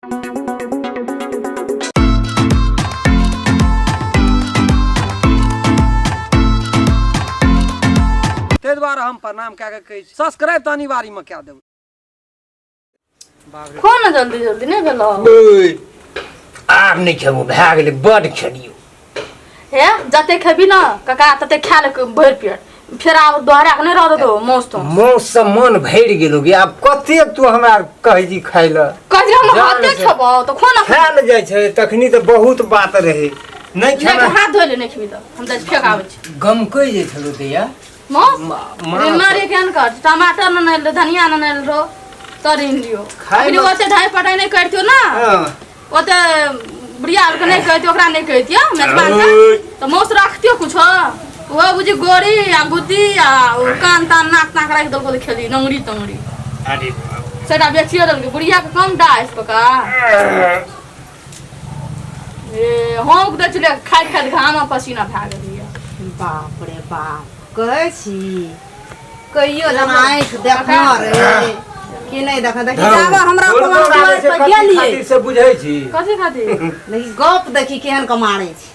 ताहि दुआरे हम प्रणाम कए कऽ कहै छी सब्सक्राइब तऽ अनिवार्यमे कए देबै। खो ने जल्दी जल्दी नहि भेलो। ओइ, आब नहि खेबो, भए गेलै, बड खेलियौ। हे जते खेबी ना काका तते खा ले भरि पेट, फेर आब दोहरा के नहि रह देतो मौस तो। मौस से मन भरि गेलो गे, आब कते तू हमरा कहै छी खाय लए। कहै छी हम जान कते से। खेबो तऽ खो ना। खायल जाइ छै तखनी तऽ बहुत बात रहै। नहि नहि खेना हाथ धोइ ले, नहि खेबी तऽ हम तऽ फेक आबै छी। गमकै जे छलो दैया मौस मारे केहन कर, टमाटर न आनल, धनिया न आनल रहो तर आनि लियो। खाय अखनी ओते ढाई पटाई नहि करितियो ना, हाँ। ओते बुढ़िया आरके नहि कहितियो, ओकरा नहि कहितियो मेजबान के, तऽ मौस रखतियो कुछो। ओहो बुझी गोरी आ गुद्दी आ ओ कान तान नाक ताक राखि देलको तऽ खेली नंगरी तंगरी। अरे बाप। सेटा बेचियो देलकै बुढ़िया के कम डाइस पका। ए हौंक दै छलै खाइत खाइत घाम आ पसीना भए गेलैया। बाप रे बाप, कहै छी कहियो जना आँखि देखना रे कि नहि देखना। देखी जाबे हमरा गोर कोनो गोर आबै दुआरि छै, पर कथी गेलियै। खातिर से बुझै छी? कथी खातिर? देखी गप देखी केहन के मारै छै।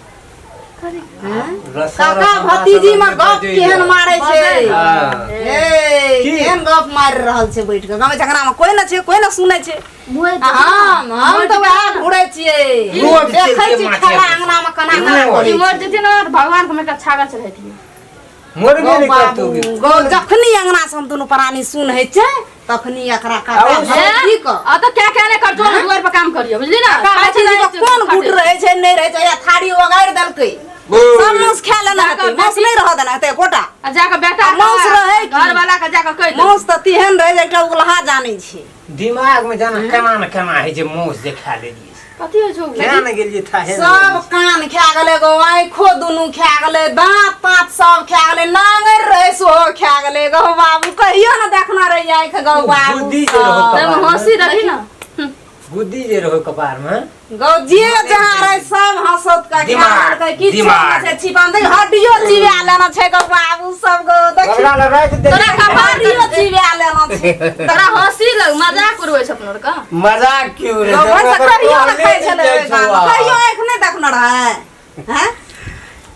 रसा काका रसा भतीजी में रसा गप बजैया। केहन मारै छै। हाँ। ए की? केहन गप मारि रहल छै बैठ के। गाँव झगड़ा में कोई न छै, कोई न सुनै छै। आ हम तऽ वएह घुरै छियै, रोज देखै चलि छी के खेला माथे अंगना में केना केना रोज। करै ई मर छै। जेतियै ने तऽ भगवान के हम एकटा छागर चढ़ैतियै। मरबे गौ नहि करतौ बाबू, गे। गौ जखनी अंगना से हम दुनू प्राणी सुन होइ छै तखनी एकरा काका आ ओ भगवती के। आ तऽ क्या क्या नहि करतो, दुआरि पर काम करियो, बुझली ना? काका खाइ छै भतीजी नहि, के कोन खाते। गुट रहै छै नहि रहै छै, या थारी ओगारि देलकै, सब मांस खा लेना हेतै, मांस नहि रहऽ देना हेतै एकोटा। आ जाके बेटा आ मांस रहै की? घर वाला के जाके कहि दे। मांस तऽ तेहन रहै जे एकटा उगलहा जानै छै। दिमाग में जाना केना न केना होइ छै, मांस जे खा लेलियै। कथी होइ छौ? केना ने गेलियै थाहे ने। सब कान खा गेलै गो, आँखो दुनू खा गेलै, दाँत ताँत सब खा गेलै, नांगरि रहै सेहो खा गेलै गो बाबू। कहियो ने देखना रही आँखि गो बाबू। बुद्धि जे रहौ सब। ताहिमे कपार में। हँसी रही ना। बुद्धि जे रहौ कपार में। गौ जे जहाँ रहे सब हंसत का दिमाग, खा किछु दिमाग। छै छिपान देख, हड्डियो चिबा लेना छै गौ बाबू सब गौ। देखी ओकरा लग राखि देलियै। तोरा कपार हड्डियो चिबा लेना छै। तोरा हँसी लग मजाक उड़बै छै अपनो का। मजाक क्यों रे? गौ भरि से ओकर कहियो ने कहले खाइ नहि छलै जाइ ओहि छौ गाममे, आब। कहियो आँखि नहि देखने रहै हैं?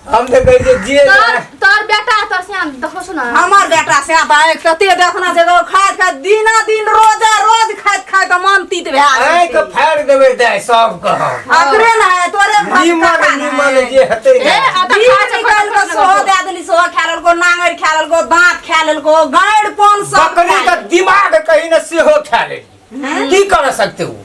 हम तऽ कहै छियै जे तोर तोर बेटा तोर सियान देखो सुना। हमर बेटा से आँखि तते देखना छै गौ, खाइत खाइत दिना दिन रोजे रोज खाइत खाइत मन तीत भए गेल आँखि छै। फाड़ि देबै दाइ सबके हम। अकरे ने है तोरे भात निमन काका ने निमन है। जे हेतै ए ने। आ तऽ जीभ खा छै निकालि कऽ सेहो दए देली, सेहो खा लेलको, नांगरि खा लेलको, दाँत खा लेलको, गाड़ि पान सब बकरी खा के लेलको। दिमाग कही ने सेहो खा लेली, की कर सकते हो?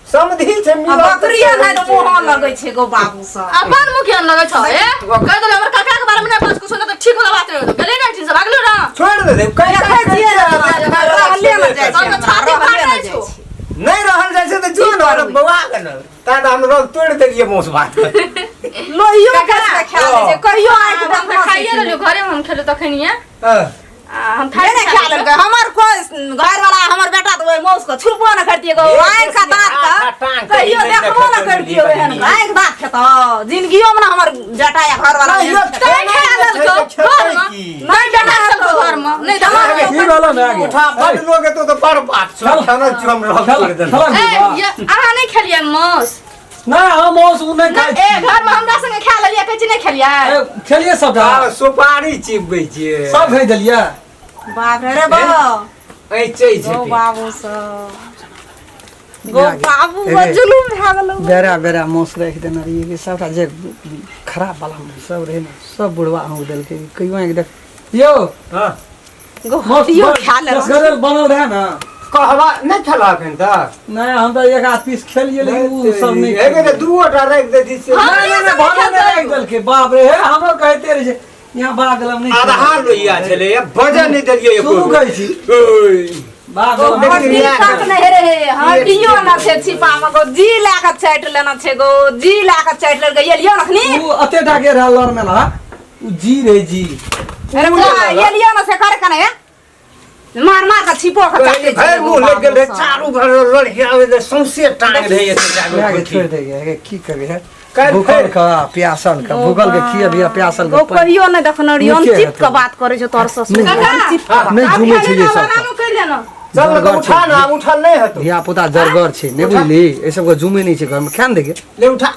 समझी छै आ मिलल तऽ बकरियो सेहो नहि तऽ छै। मुँह लगै छै गो बाबू सब। अपन मुँह केहन लगै छौ? ए कहि देलौ हमर काका के बारे मे नहि बाज कुछो, नहि तऽ ठीक वाला बात नहि होतो। गेलै ने एहिठाम से भागलौ ना। छोड़ि देलै कहि देखै छियै ने, रहले ने जाइ छै, तोहर तऽ छाती रहले फाटै ने जाइ छौ। छै। नहि रहल जाइ छै तऽ जो ने करबै? बौआ के ने ता तऽ हम रग तोड़ि देलियै मौस भात लोहियो काका, कस के खा लै छै, कहियो आँखि हम तऽ देखना खाइए छै। रहलियौ घरेमे, हम खेलौ तखनिये हँ। आ हम नहि ने खा लेलकै हमर कोइ घर वाला, हमर बेटा तऽ ओहि मौस के छुपो ने करतियै गो, आँखि के दाँत हाथ के टाँग कहियो कहीं नहि देखबो ने देखैत करतियै, ओहन रहियै। आँखि दाँत खेतौ जिंदगियो मे ने हमर बेटा या घर वाला कहियो एहन खेतौ। खेनाइ खा नहि छै लेलकौ तऽ खेतै घरमे। की? नहि बेटा खेलकौ घरमे, नहि तऽ हमर की भेलो ने आगे? उठा बड लोग एतो तऽ बड़ बात छौ, खाना चुम रह खेला तोड़ि देलक। खेला ए ये अहाँ नहि खेलियै मौस? नहि, हम मांस उ नहि खाइ ए छी। घरमे हमरा संगे खा लेलियै, कहै छी नहि खेलियै। ए, खेलियै सबटा। आ, सुपारी चिबबै छियै। सब भेज देलियै। बाप रे रे बा ऐचै छै गौ पेट। बाबू सब गौ बाबू गौ जुलुम भए गेलौ। बेरा बेरा मांस राखि देने रहियै कि सबटा जे खराब वाला मांस सब रहै ने, सब बुढ़वा हाँक देलकै। कहियो आँखि देख यौ। हँ। गौ मांस हड्डियो खा लेलहुँ। रसगरे बनल रहै ने। कहबा नहि खेलह एखन तक? नहि, हम तऽ एक आध पीस खेलियै, लेकिन ओ सब नहि एगे तऽ खेलियै। दूओ टा राखि देती से। नहि नहि नहि, भने नहि राखि देलकै। बाप रे, हे हमरो कहिते रहै छै यहाँ बाग गेलम नहि आधा खेलियै। लोहिया छलै वजन नहि देलियै एको शुरू बेर। कहै छी। ओइ। बाग गेलम लेकिन हड्डी इएह तक नहि रहे, हड्डियो न छै छिपा मे गो, जी लए कऽ चाटि लेना छै गो, जी लए कऽ चाटि लेलकै। एलियो नखनी ओ अते टा के रहल लर में ना, ओ जी रे जी। अरे बुआ, एलियो न से करे कने मार मार के छिपो के चाटे भरि मुँह लागि गेल रहै, चारू भर लड़िया आबै रहै, सौंसे टांग रहै एते जागो लए के खुट्टी। छोड़ि दे गे, की करबे है। काल्हि भूखल फेर- का प्यासल का, भूखल के खिया प्यासल के गो पानि। कहियो नहि देखने रहियो, नीके चित हेतौ। के बात करे छौ तोर ससुर। नहि। चित के बात। नहि आब झूमै खेली छै ना, सब। आरामो करि लेना। चल ने तऽ जरगर उठा छै। ना, आब उठल नहि हेतौ। धिया पुता जरगर छै, नहि बुझली? एहि सबके जुमे नहि छै घरमे, खा ने देखे। ले उठा,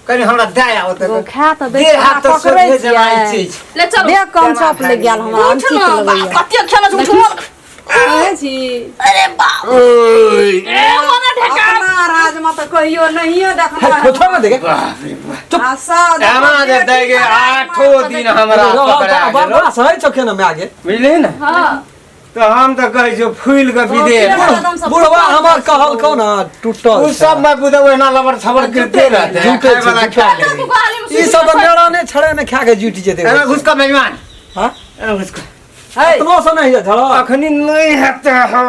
कनि हमरा दए आबऽ तऽ। गो खा तऽ दै देह हाथ तऽ पकड़ै सोझे जेना छियै। चीज। ले चलू। देख कम चप लागि गेल हमरा, उठ अनुचित न, लगैया। बाप, कतेक खेला छै, उठ। कहै छी। अरे बाप ए, मने ढेका। अपना राजमे तऽ कहियो नहियो देखना। छोड़ ना देखे। आ सब एना जे दै गे आठो दिन हमरा पकड़ा गेलो। बर्दाश्त है छौ केना माय गे? बुझलिही ने? हां। तऽ हम तऽ कहै छियौ फूलि कऽ विदे। बुढ़वा हमर कहल कौ ना टूटल ओ छै। सब मैं बुझे ओहिना लबर छबर करते रहते झूठे खाय वाला छै, खा लेबै। तू कहली में ई सब नेड़ा ने छड़े ने खा के जुटि जेतै। एना घुसका मेजबान। हाँ? एना घुसका। एतनो से नहीं झड़ा। अखनी नहीं हेतै हो।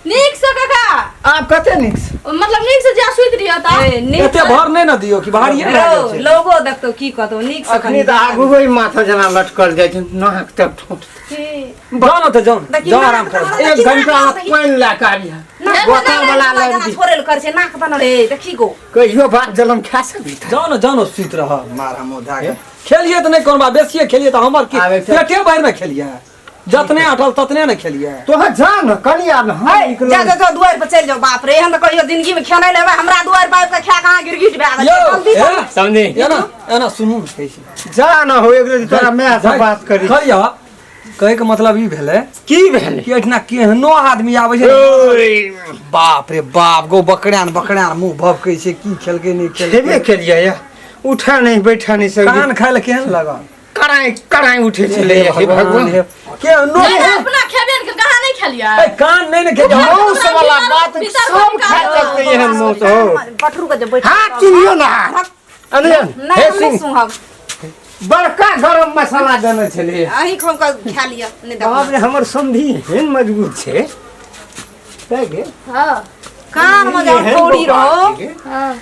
नीक से काका। आब कते नीक से? मतलब नीक से जा सुति रहियो त। ए, नीक एते भर नहीं ना दियो कि भारी भए गेल छै। लोगो देखतौ की कहतौ, नीक से अखनी तऽ आगू वही माथा जेना लटकल जाइ छै, नाक तक ठोक। जाओ ना तऽ जाओ, देखी जाओ नाक आराम तऽ कर। हमरा एक देखी घंटा नाक तऽ पानि लए कऽ आबिहे। नाक बोतल वाला तऽ लाबि दी। छोड़े लए करै छै, नाक तऽ रे देखी गो। कहियो बात जलम खा सकी? जाओ ना, जाओ ना, सुति रह मारा मुँह धए के। खेलिए तऽ नहीं कोनो बात, बेसिए खेलिए तऽ हमर की? आबे छै। पेटे भरि ने खेलिए, जतने अटल ततने ने खेलिए। तोहर जा न कनि आब न, हम निकलौ। जा जा जा, दुआरि पर चलि जाओ। बाप रे, एहन तऽ कहियो जिंदगी में खेनाइ लेबै हमरा दुआरि पर आबि कऽ खा कऽ अहाँ गिरगिट भए गेल। यौ, जल्दी ए, समझी? एना एना सुनू ने कहै छी। जा न हो, एक रोज तोरा माय से बात करी। कहिया कहै के मतलब ई भेलै। की भेलै? कि एहिठिना केहनो आदमी आबै छै ने, ओय, बाप रे बाप गो, बकरान बकरान मुँह भभकै छै, की खेलकै नहि खेबे खेलकै। केलियै या उठा नहीं बैठा नहीं सकी। कान खाय लए केहन लगल? कड़ाई कड़ाई उठे छलै। हे भगवान, हे केहनो। नहीं, नहीं, अपना खेबे ने कहाँ नहीं खेलिया। ए, कान नहीं ने खेलियै। मौस वाला बात सब खा सकते एहन मौस हो। पटरू के जे बैठ हाथ चिन्हियो ना अरे। नहि, हे हम नहि सिंह सुहब। बड़का गरम मसाला देने छलै। अहीं खूब कऽ खा लिअ नहि बाप देखब। रे, हमर समधी एहन मजबूत छै तै गे। हां। कान में जे एहन अठौरी गोपाल रहो छै गे।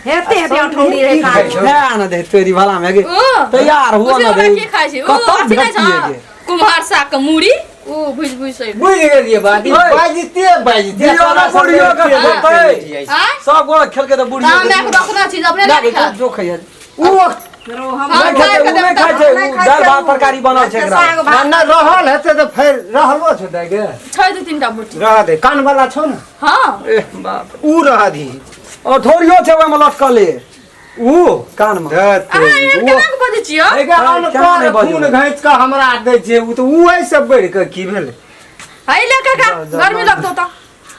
हेते हेते अठौरी रहे की कान खाइ में। छौ? खा न दे तोरी भला में गे। ओ तैयार हुआ बुझियौ न हमरा दे। की खाइ छै ओ? कतऽ अथी नहि भेटिए छै गे? कुम्हार साग के मूड़ी ओ भुज भुज से। बुझि गेलियै बात। ई ओए। बाजिते बाजिते दियौ ना बुढ़ियो के खेतै। आँय? सब गोरा खेलकै तऽ बुढ़ियो तऽ हमरा के रखना चीज अपने ना नहि गे, खायत। जो खैया। उ रो हम हम नहि खेतै, खाइ उ नहि खाइ छै, नहि उ खाइ दालि छै भात उ। तरकारी बनल छै एकरा। साग भात। ना रहल हेतै तऽ फेर रहलो छौ दाइ गे। छै दू तीन टा बोटी। रह दे, कान वाला छौ ने? हाँ। एह बाप। उ रह दी। अठौरियो छै ओहिमे लटकले। उ कान मे। धत अहाँ एहन उ केना के बजै छियै? एगे केना नहि अनकर बजबै? खून घैच कऽ हमरा दै छै उ तऽ उ एहि से बढ़ि कऽ की भेलै? है ले काका, गर्मी लगतौ तऽ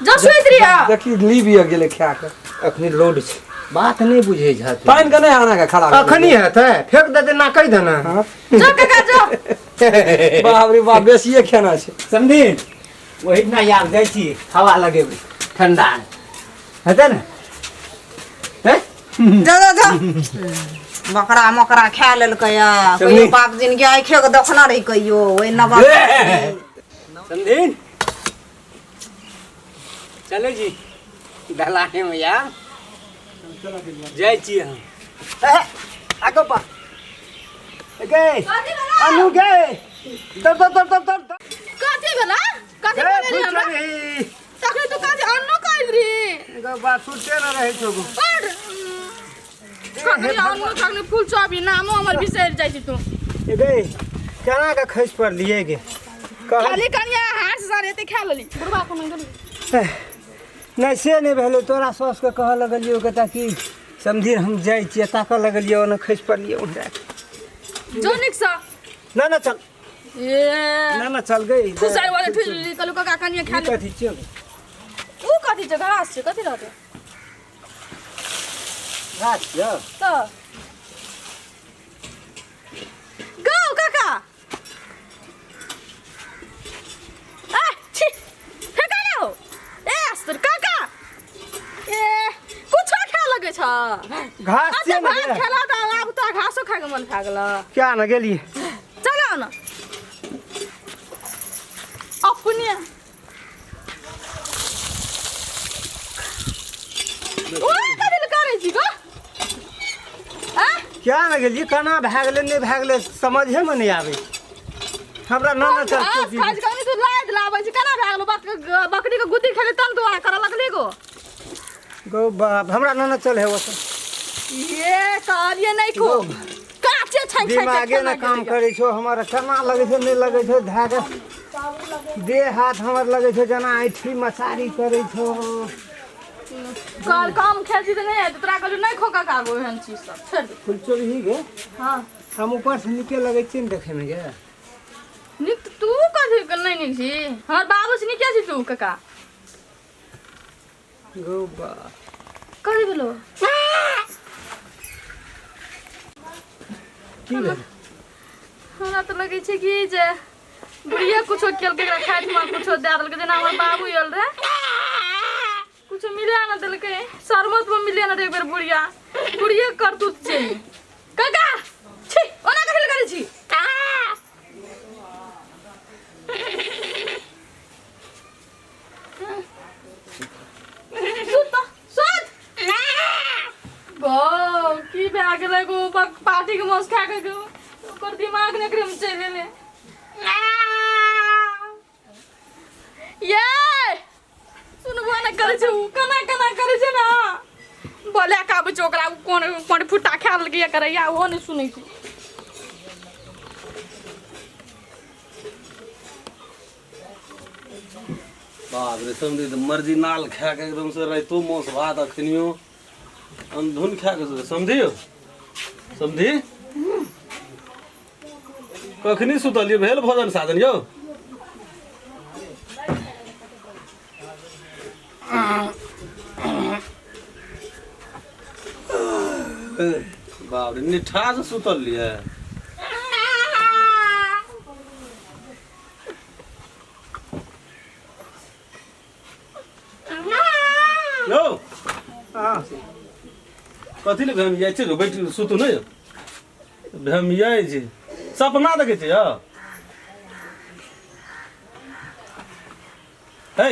जो सुति रहिया। देखी लीबिया गेलै खा के। अखनी लोड छै, बात नहि बुझै छथि। पानि के नहि आना के खड़ा भेलै। अखनी हेतै, फेंक देतै ना कहि देना। हाँ। जो काका जो। बाप रे बाप, बेसिए खेना छै। समझी, ओहि दिना आब जाइ छी हवा लगेबै, ठंडा हेतै ने? हैं? जा जा जा, बकरा मकरा खा लेलकै या कहियो बाप जिनगी आँखे के देखना रही कहियो ओहि नबा। समझी, चलो जी दलाने में यार जाइ छी हम। आगो पा गे अनु गे, दर दर दर दर दर। कथी भेला? कथी गे बोलली हमरा? फुचरी। तखने तू कथी अन्नो कहल रही? गो बात सुनते न रहै छौ गो। बड़ कखनी अन्नो कखनी फूल चौबी नामो हमर बिसरि जाइ छी तू। ए गे, केना के खसि पड़लियै गे? कहल खाली कनिया हाथ से एते खा लेली बुढ़बा को नहीं गेली। नहि, से नहि भेलै। तोरा सासुके कहऽ लगलियौ के ताकि समझी हम जाइ छियै, ताकऽ लगलियै, ओने खसि पड़लियै उन्हरा। जो निक सा। ना ना चल। ए। ना ना चल गई। फुसाई वाले ठुस लेली, कहलू काका कनिया खा ई ले। कथी छियौ? ऊ कथी छै? घास छै? कथी रहतै? घास छियौ। तऽ गौ काका आ छी फेका ना हो ए अस्तर काका, ए कुछो खाए लगै छ। घास अच्छा छियै ने भात गे। खेला तऽ आब तऽ घासो खाएके मन भए गेल। क्या ने गेलियै? चलो न अपने ओए कथी लए करै छी गो आ? क्या ने गेलियै, केना भए गेलै नहि भए गेलै समझेमे नहि आबै हमरा। ना ना चल। घास खाइ छी कनी, तू लाद लाबै छी, केना भए गेलो? बकरी के गुद्दी खेली तब तू आहाँ करऽ लगली गो। गौ बाप, हमरा ना ना चल हे ओतऽ। ये कहलिए नहीं को काचे छाइन छाइन के दिमागे खेना ने काम गेलैया। करै छौ हमर, केना लगै छै नहि लगै छै धए के। देह हाथ हमर लगै छौ जेना ऐठी मसारी करै छौ। कल कम खेलती तऽ नहि हेतै तोरा कहलू नहि खो काका गो एहन चीज सब छोड़ि दे। फुलचोरी गे। हाँ। हम ऊपर से नीके लगै छियै ने देखैमे गे। नीक तऽ तू कथी के नहि नीक छी हमर बाबू से नीके छी तू काका। गौ बा कथी भेलो? की भेल? हमरा तऽ लगै छै कि जे बुढ़िया कुछो केलकै एकरा खाय ठुमा कुछो दए देलकै जेना हमर बाबू आयल रहै कुछो मिले ना देलकै शरबत में मिले ना एक बेर बुढ़िया बुढ़िया करतूत छै काका छी ओना कथी लए करै छी सुत तऽ, सुत गौ की भए गेलै गो पार्टी के मांस खा के गो ओकर दिमाग ने एकरे में चलि गेलै। ये सुनबो ने करै छै उ केना केना करै छै ने बोले के आबै छै ओकरा उ कोन कोन फुट्टा खा लेलकै करैया ओहो नहि सुनै छै। बाप रे समझी तऽ मर्जी नाल खा के एकदम से राइतो मांस भात अखनियो अनधुन खा के समझी यौ समझी कखनी सुतलियै भेल भोजन साधन यौ? बाप रे निठा से सुतल लिए। यौ हाँ कथी लए भेमियाइ छै बैठ सुतू नहि भेमियाइ छै सपना देखै छै यौ। हे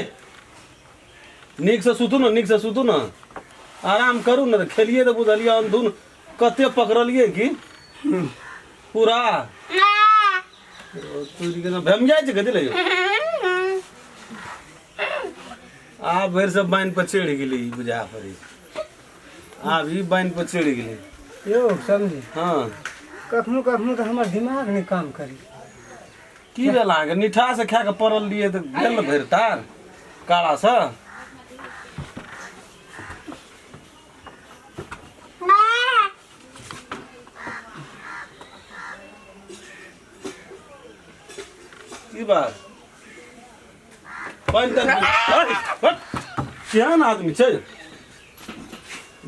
नीकसँ सुतू ने नीकसँ सुतू ने आराम करू ने तऽ खेलियै तऽ बुझलियै अनधुन कते पकड़लियै की पूरा तोरी के भेमियाइ छै कथी लए यौ? आब भरि सब बान्हि पर चढ़ि गेलै ई बुझा पड़ै आब ई बान्हि पर चढ़ि गेलै यौ समझी। हाँ। कखनो कखनो तऽ हमर दिमाग नहि काम करी। की भेल अहाँके? निठा से खा के पड़ल रहियै तऽ भेल ने भरि तार काड़ा से। की बात पानि तानि हट, केहन आदमी छै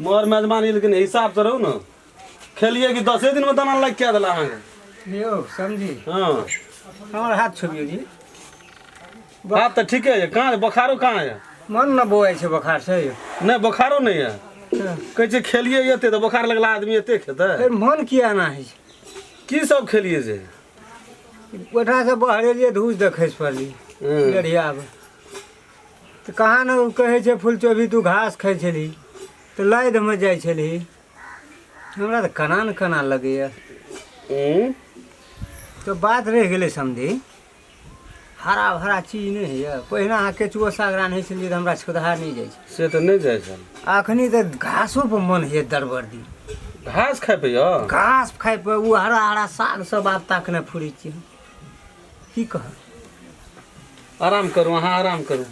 मर मेजबानी लेकिन हिसाब से रहू ने। खेलिए कि दसे दिन में दाना लाग क्या देला अहाँके? यौ समझी। हाँ। हमर हाथ छुबियौ जी। बात तऽ ठीके है। कहाँ है बोखारो? कहाँ है? मन न बौआइ छै बोखार से यौ। नहि बोखारो नहि है। कहै छै खेलिए एते तऽ बोखार लगला आदमी एते खेतै। फेर मन किया एना होइ छै? की सब खेलिए जे? कोठा से बहरेलियै धूस देखै पड़ली डेढ़ियामे तऽ कहाँ ने ओ कहै छै फुलचोभी तू घास खाइ छलही तऽ लादिमे जाइ छलही। हमरा तऽ केना ने केना लगैए। तऽ बात रहि गेलै समधी हरा भरा चीज नहि होइए। पहिने अहाँ केचुओ साग रान्है छलियै तऽ हमरा छुतहा नहि जाइ छै। से तऽ नहि जाइ छल। अखनी तऽ घासो पर मन होइए दरबर दी। घास खाइ पे यौ? घास खाइ पे ओ हरा हरा साग सब आब ताकने फुरै छियै। की कहब? आराम करू अहाँ आराम करू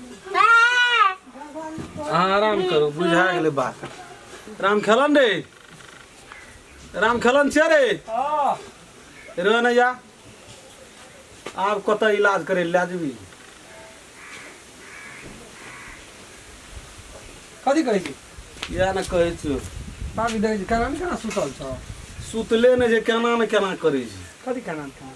अहाँ आराम करू। बुझा गेलै बात। राम खेलन रे राम खेलन छियै रे रो ने या आब कतऽ इलाज करे लए जेबी? कथी कहै छी? इएह ने कहै छियौ। भाभी देखै छी केना ने केना सुतल छौ। सुतले नहि छै केना ने केना करै छै। कथी केना ने केना?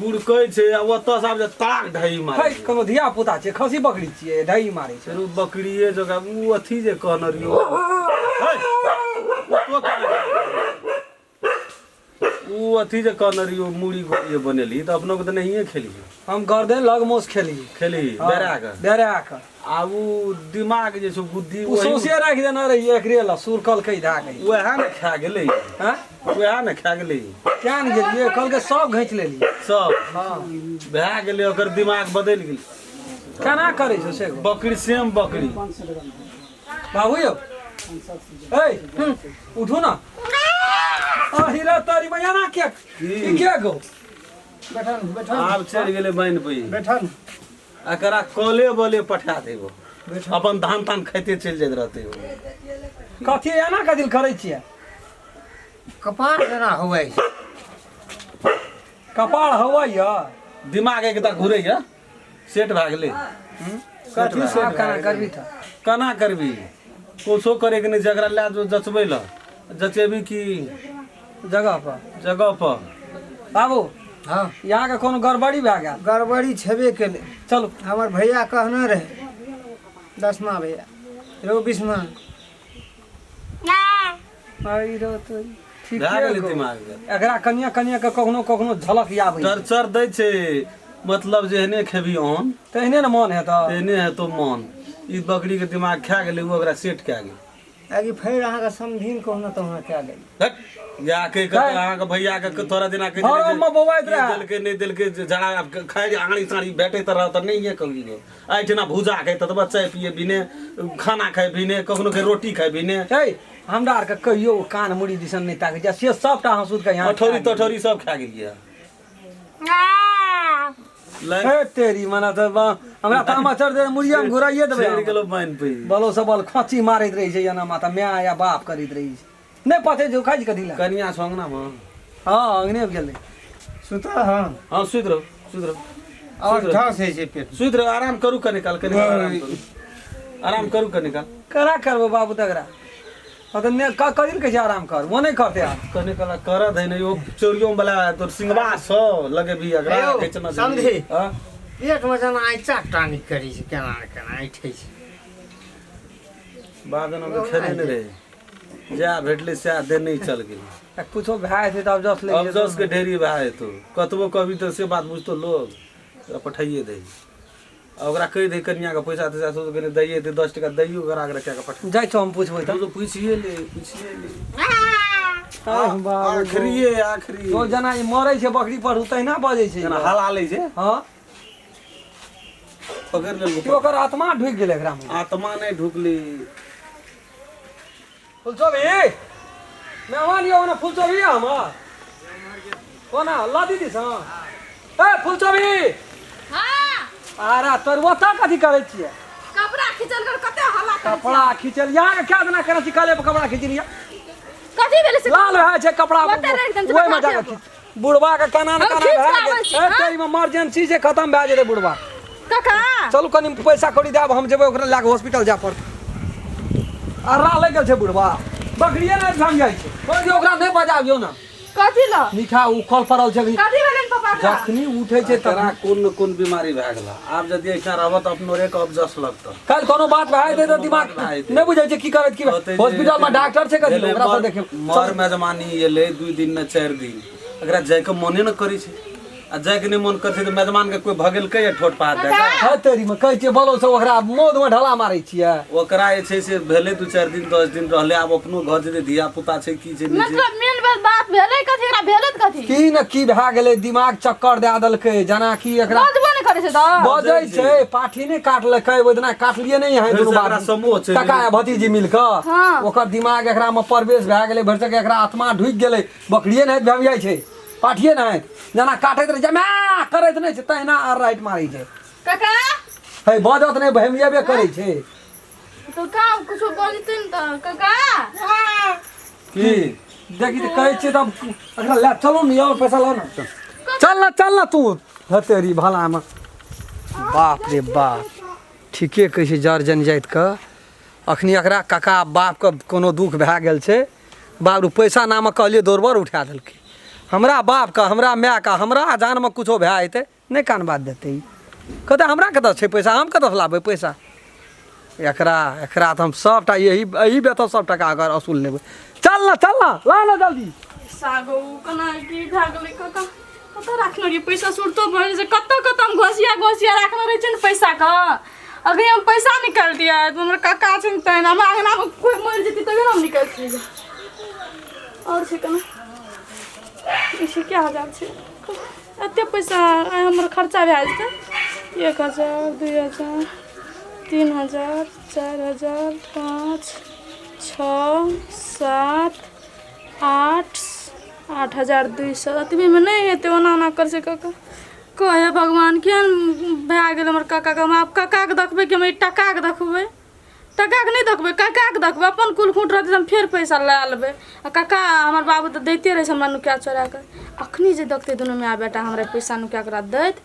गुड़कै छै आ ओतऽ से आब जे ताक ढही मारै है कोनो धिया पुता छै खसी बकरी छियै ढही मारै छै। चलू बकरिए जकाँ उ अथी जे कहने रहियौ। है, तो केना उ अथी जे कहने रहियौ मूड़ी गोड़िए बनेली तऽ अपनो के तऽ नहिए खेलियै। हम गर्दन लग मोस खेली। खेली बेरा के। बेरा के। आ उ दिमाग जे छै बुद्धि उ सौंसे राखि देने रहियै एकरे लए सुरकलकै धए के। वएह ने खा गेलै। हँ? वएह ने खा गेलै। किया ने गेलियै? कहलकै सब घैंच लेलियै। सब। हाँ। भए गेलै ओकर दिमाग बदलि गेलै। केना करै छौ से गो? बकरी सेम बकरी। बाबू यौ ए उठू ना। आ हीरा तारी मैया ना के ई के गो? बैठन बैठन। आब चढ़ि गेलै बान्हि पे। बैठन। एकरा कले बले पठा देबो। बैठन। अपन धान तान खाइते चलि जाइत रहतै ओ। कथी एना कथी करै छियै? कपार जेना हुए छै। कपार हवैया। दिमाग एकटा घुरैया, सेट भए गेलै। कथी से? आब केना करबी तऽ? केना करबी? कुछो करैके नहि छै। एकरा लए जो जचबै लए, जचेबी की जगह पर? जगह पर। बाबू। हाँ। यहाँके कोनो गड़बड़ी भए गेल? गड़बड़ी छेबे केलै। चलू। हमर भैया कहने रहे, दसमा भैया रौ, बीसमा। आई रो तो ठीक। भए गेलै दिमाग के। एकरा कनिया कनिया के कखनो कखनो झलक आबै छै। टर्चर दै छै, मतलब जेहने खेबी ऑन तेहने ने मन हेतऽ। तेहने हेतौ मन। ई बकरी के दिमाग खा गेलै, ओ ओकरा सेट कए गेल। आकि फेर अहाँके समधिन कहुना तहुना कए गेल। हट, या कहि कऽ है। अहाँके भैया के तोरा जेना कहै घरोमे छलै जे बौआइत की रहए। देलकै नहि देलकै, जे जरा खाइ आँड़ी साँड़ी भेटैत रहत तऽ नहिये कहियो। एहिठिना भूजा खाइ ततबा, चाय पिए बिने, खाना खाइ बिने, कखनो के रोटी खाइ बिने। हे, हमरा आरके कहियो ओ कान मुड़ी दिसन नहि ताकै छै, से सबटा हँसुत के यहाँ अठौरी तठौरी सब खा गेलियै। हे तेरी मना तऽ हमरा तामा चढ़ दे, मुड़िया मे घुराइए देबै। चढ़ि गेलो बान्हि पे। बलो सबल खोची मारैत रहै छै, एना माता माय या बाप करैत रहै छै। नहि पते जो खाइ छै कथी लए। कनिया छौ अंगना मे? हँ, अंगने मे गेलै। सुतल हँ। हँ, सुति रहू, सुति रहू। और झस होइ छै पेट। सुति रहू, आराम करू कनि काल, कनि काल आराम करू, आराम करू कनि काल। केना करबै बाबू तकरा? हँ तऽ ने कथी लए कहै छै आराम कर, ओ नहि करतै आब। कनि काल कर दे ने। ओ चोरियो वाला तोर सिंगवा छौ लगेबी एकरा। यौ, घिचना देबी। समझी। हँ? पेटमे जेना आइ टानिक करै छै, केना ने केना ऐठै छै। बाद में हम खेने नहि रहे, जएह भेटलै सएह देने चल गेल। आ कुछो भए जेतै तऽ अफजस लागि जेतौ। अफजस के ढेरी भए जेतौ। कतबो कहबी तऽ से बात बुझतो लोग? तोरा पठाइए दही आ ओकरा कहि दही कनियाके पैसा तैसा सब कनि दैए दे, 10 टका दैयो ओकरा, ओकरा कए कऽ पठा। जाइ छौ, हम पुछबै तऽ। तू तऽ पुछिए ले, पुछिए ले। आह, बाबू। आखिरिए आखिरी। ओ जेना ई मरै छै बकरी पर तहिना बजै छै। जेना हला लै छै। हँ। पकड़ि लेलको। कि ओकर आत्मा ढुकि गेलै एकरा मे? आत्मा नहि ढुकली। फुलचोभी मेहमान यौ ने, फुलचोभी हमर कोना ल दीदी सँ। ए फुलचोभी। हाँ। आरा तोर ओतऽ कथी करै छियै? कपड़ा खींचल कर, कते हल्ला करै छी। कपड़ा खींचल यहाँ के क्या देना करै छी? काले पर कपड़ा खींचलियै। कथी भेलै से? लाल भए छै कपड़ा। ओतऽ राखि देने छै, ओहिमे कपड़ा जाके खींच। बुढ़वा के केना ने हम केना खींच भए कऽ आबै गेल छी, ए हाँ? ताहिमे इमरजेंसी छै, खतम भए जेतै बुढ़वा। काका। चलू, कनि पैसा कौड़ी देब, हम जेबै ओकरा लए कऽ हॉस्पिटल जाय पड़तै। अर्रा लागि गेल छै बुढ़वा, बकरिए नहि भांग जाइ छै। कहलियै ओकरा नहि बजाबियौ ने। कथी ल? मीठा उखल पड़ल छै। कथी भेलै पापा के? जखनी उठै छै तोरा तखनी। कोन न कोन बीमारी भए गेल। आब यदि ऐसा रहब तऽ अपनो रे के अफजस लगतऽ। काल्हि कोनो बात भए जेतै तऽ दिमाग भए जेतै। नहि बुझै छै की करत की। कहतै जे हॉस्पिटल मे डॉक्टर छै कथी भेलै ओकरा से देखियौ। मर मेजबानी एलै 2 दिन ने 4 दिन, एकरा जाइके मने ने करै छै। आ जाइके नहि मन करै छै तऽ मेजबानके कोइ भगेलकै या ठोट पात दए कऽ? है तेरी मे कहै छियै बलो से ओकरा मौध मे ढला मारै छियै। ओकरा जे छै से भेलै 2-4 दिन, 10 दिन रहलै, आब अपनो घर जेतै, धिया पुता छै, की छै नहि छै। मतलब मेन बात बात भेलै कथी? एकरा भेलै तऽ कथी? की ने की भए गेलै, दिमाग चक्कर दए देलकै जेना कि एकरा। बजबो नहि करै छै तऽ? बजै छै, पाठी नहि काटलकै ओहि दिना, काटलियै नहि है दुनू भरिसक एकरा बाप समूह छै। काका आ भतीजी मिल कऽ। हाँ। ओकर दिमाग एकरा मे प्रवेश भए गेलै, भरिसक एकरा आत्मा ढुकि गेलै। बकरिए नहि भए जाइ छै, पाठिए नहि जेना काटैत रहै छै, माँ करैत नहि छै, तहिना आर राइट मारै छै। काका। है, बजत नहि, भमिएबे करै छै। तो काम कुछो बजतै ने तऽ काका। की? देखी तऽ कहै छियै तब एकरा लए चलू ने यौ, पैसा लाउ ने, चल ने, चल ने तू हतेरी भलामे। बाप रे बाप, ठीके कहै छै जड़ जन जातिके। अखनी एकरा काका बापके कोनो दुःख भए गेल छै। बाबू पैसा नामक कहलियै दौड़बड़ उठा देलकै। हमरा बापके, हमरा मायके, हमरा जानमे किछो भए जेतै नहि कान बात देतै ई। कहतै हमरा कतऽ छै पैसा, हम कतऽसँ लाबबै पैसा? एकरा एकरा तऽ हम सभटा यही एही बेतऽ सभ टका अगर असूल लेबै। चल ने, चल ने, ला ने जल्दी। सागो केना की भए गेलै काका? कतऽ राखने रहियै पैसा? सुरतो भऽ जाइ छै। कतऽ कतऽ हम घोसिया घोसिया राखने रहै छियै ने पैसाके। अगर हम पैसा निकालतियै तऽ हमर काका छै ने तहन हमरा अङ्गनामे कोइ मरि जेतै तभी ने हम निकालतियै। आओर छै केना ई छै? क्या हजार छै? एते पैसा आइ हमर खर्चा भए जेतै। 1000, 2000, 3000, 4000, 5, 6, 7, 8, 8200 एतबीमे नहि हेतै ओना ओना कर छै काका। कहे भगवान केहन भए गेल हमर काकाके। हम आब काकाके देखबै कि हम एहि टाकाके देखबै? टाकाके नहि देखबै, काकाके देखबै। अपन कुल खूट रहतै तऽ हम फेर पैसा लए लेबै। आ काका हमर बाबू तऽ दैते रहै छै हमरा नुका चोरा कऽ। अखनी जे देखतै दुनू माय बेटा हमरा पैसा नुका कऽ दैत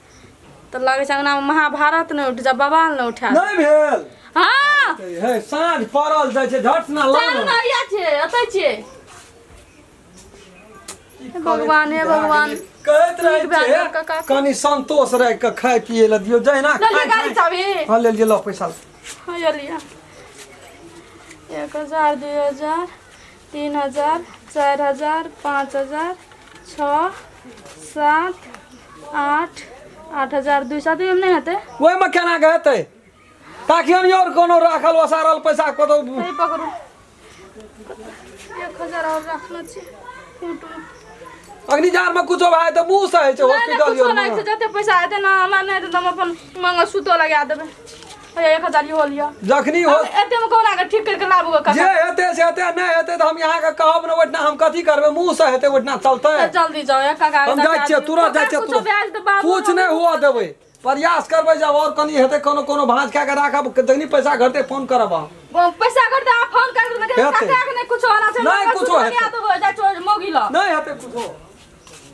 तऽ लगै छै अङ्गनामे महाभारत नहि उठि जाय, बवाल नहि उठा। नहि भेल। हँ हे, साँझ पड़ल जाइ छै, झट ना लाउ। चलू ने, हैया छियै, एतै छियै। भगवान, हे भगवान। कहैत रहै ठीक भए छै गेल काका। कनि संतोष राखि कऽ खाय पियै लए दियौ जहिना लऽ लिअ खाय गाड़ी चाभी। हँ, ले लिअ, लऽ पैसा। हाँ, ये लिअ। 1000, 2000, 3000, 4000, 5000, 6, 7, 8, 8200। तऽ नहि हेतै? ओहिमे केना के हेतै? ताकि हम और कोनो राखल ओसारल पैसा कतौ। नहीं, पकड़ू, 1000 और राखने छी फोटो। अग्निजार में कुछो भाई तऽ मुँह से होइ छै। नहि नहि, हॉस्पिटल कुछो नहि छै। जते पैसा हेतै ने हमरा, नहि हेतै तऽ हम अपन मंगलसूत्रो लगा देबै। हैया 1000 इहो लिअ। जखनी हो। एते मे कोना के ठीक करके लाबू गो जे काका? हेतै से हेतै, नहि हेतै तऽ हम अहाँके कहब ने। ओहिठिना हम कथी करबै? मुँह से हेतै ओहिठिना चलतै। जल्दी जाओ या काका। हम जाइ छियै, तुरंत जाइ छियै। कुछो तुरंत ब्याज तऽ बाबू कुछ नहि हुआ देबै, प्रयास करबै। जब और कनी हेतै, कोनो कोनो भाँज कए के राखब। जखनी पैसा घटतै फोन करब हम। पैसा कर दे, फोन कर दे। हेतै। काका के नहि कुछो होना छै। नहि कुछो हेतै। लगा देबै, जाइ छौ मौगी लग। नहि हेतै कुछो।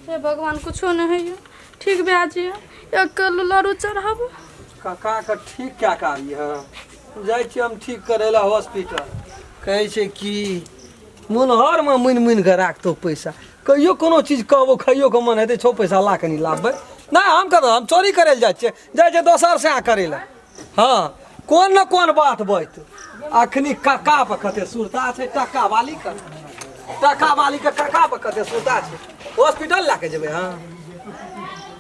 हे भगवान, कुछो नहि होइए। ठीक भए जाइए, 1 किलो लड्डू चढ़ाबू। काका के ठीक क्या कार्य है? जाइ छियै हम ठीक करै लए हॉस्पिटल। कहै छै कि मुनहरमे मुनि मुनि कऽ राखतौ पैसा। कहियो कोनो चीज कहबो, खाइयो के मन हेतै, छौ पैसा ला कनि लाबबै। नहि, हम कतऽ हम चोरी करै लए जाइ छियै? जाइ छियै दोसर से करै लए। हँ, कोन ने कोन बात बैत। अखनी काका पर कते सुरता छै टका वाली के, टका वाली के काका पर कते सुरता छै। हॉस्पिटल लए के जेबै? हँ,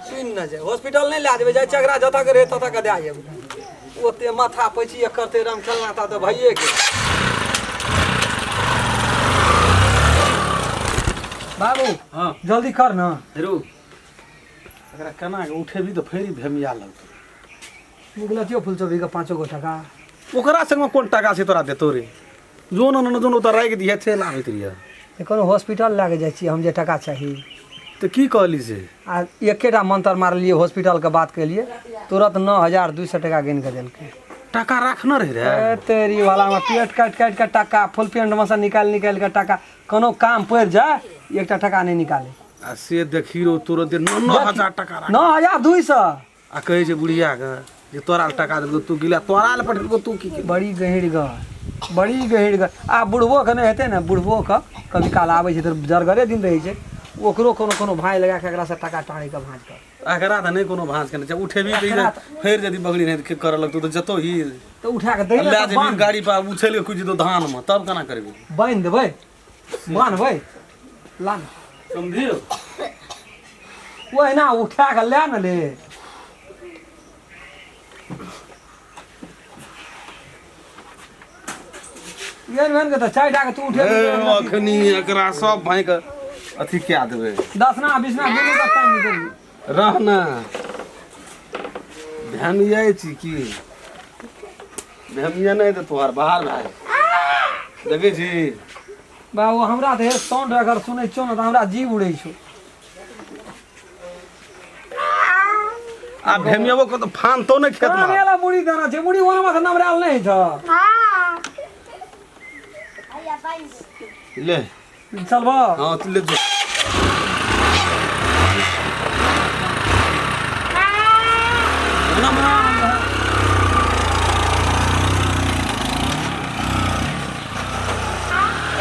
सुनि ने जाय, हॉस्पिटल नहि लए जेबै। जाइ चगरा जतऽ के रहै ततऽ के दए जेबै। ओते माथा पैची करतै राम खेलना ता तऽ भइए गेल। बाबू। हँ। जल्दी कर ने। हेरो, एकरा केना के उठेबी तऽ फेर ई भेमिया लगतौ। निकलतियो फुलचौबी के पाँचो गो टका। ओकरा संगमे कोन टाका छै तोरा देतौ रे? जो न न जो ओतऽ राखि दिहे, चलि आबैत रहिए। कोनो हॉस्पिटल लए कऽ जाइ छियै हम, जे टका चाही। तऽ की कहली से? आ एकेटा मंत्र मारलियै, हॉस्पिटलके बात केलियै, तुरंत 9200 टका गिन कऽ देलकै। टाका राखने रही रे? ए तेरी वाला में पेट काटि काटि कऽ टका फुल पेंटमे सँ निकालि निकालि कऽ टका। कोनो काम पड़ि जाय, एकटा टका नहि निकाले। आ से देखी रो, तुरंते 9 9 हजार टका राख। 9200। आ कहै छै बुढ़िया के जे तोरा लए टका देलकौ, तू गेला, तोरा लए पठेलकौ, तू की केलही? बड़ी गहींर गर, बड़ी गहींर गर। आ बुढ़बोके नहि हेतै ने, बुढ़बोके कभी काल आबै छै तऽ जरगरे दिन रहै छै, ओकरो कोनो कोनो भाँज लगा कऽ एकरासँ टका टाँड़िके भाँज कर। एकरा तऽ नहि कोनो भाँज केने छै। उठेबी तऽ ई फेर यदि बगड़ी नहि करऽ लगतौ तऽ जतौ ही। तऽ उठा कऽ दै लए जेबी गाड़ी पर, उछलि कऽ कुदि जेतौ धानमे, तब केना करबी? बान्हि देबै, बान्हबै, ला ने। समझियौ। ओहिना उठा कऽ लए ने ले। एहन एहन के तऽ चारि टा के तू उठे। अखनी एकरा सब भाई के अथी कए देबै। दसना बीसना दुनू के टाइम देबी। रह ना, भेमिया छी की? भेमिया नहि तऽ तोहर बाहर भाई देखै छी। बाबू, हमरा तऽ साउंड अगर सुनै छियौ ने तऽ हमरा जीव उड़ै छौ। आ भेमियाबो के तऽ फानतो नहि खेत कान मे। वाला मुड़ी देना छै, मुड़ी ओना से नमरायल नहि छै। ले। चलबो। हाँ, ले जो।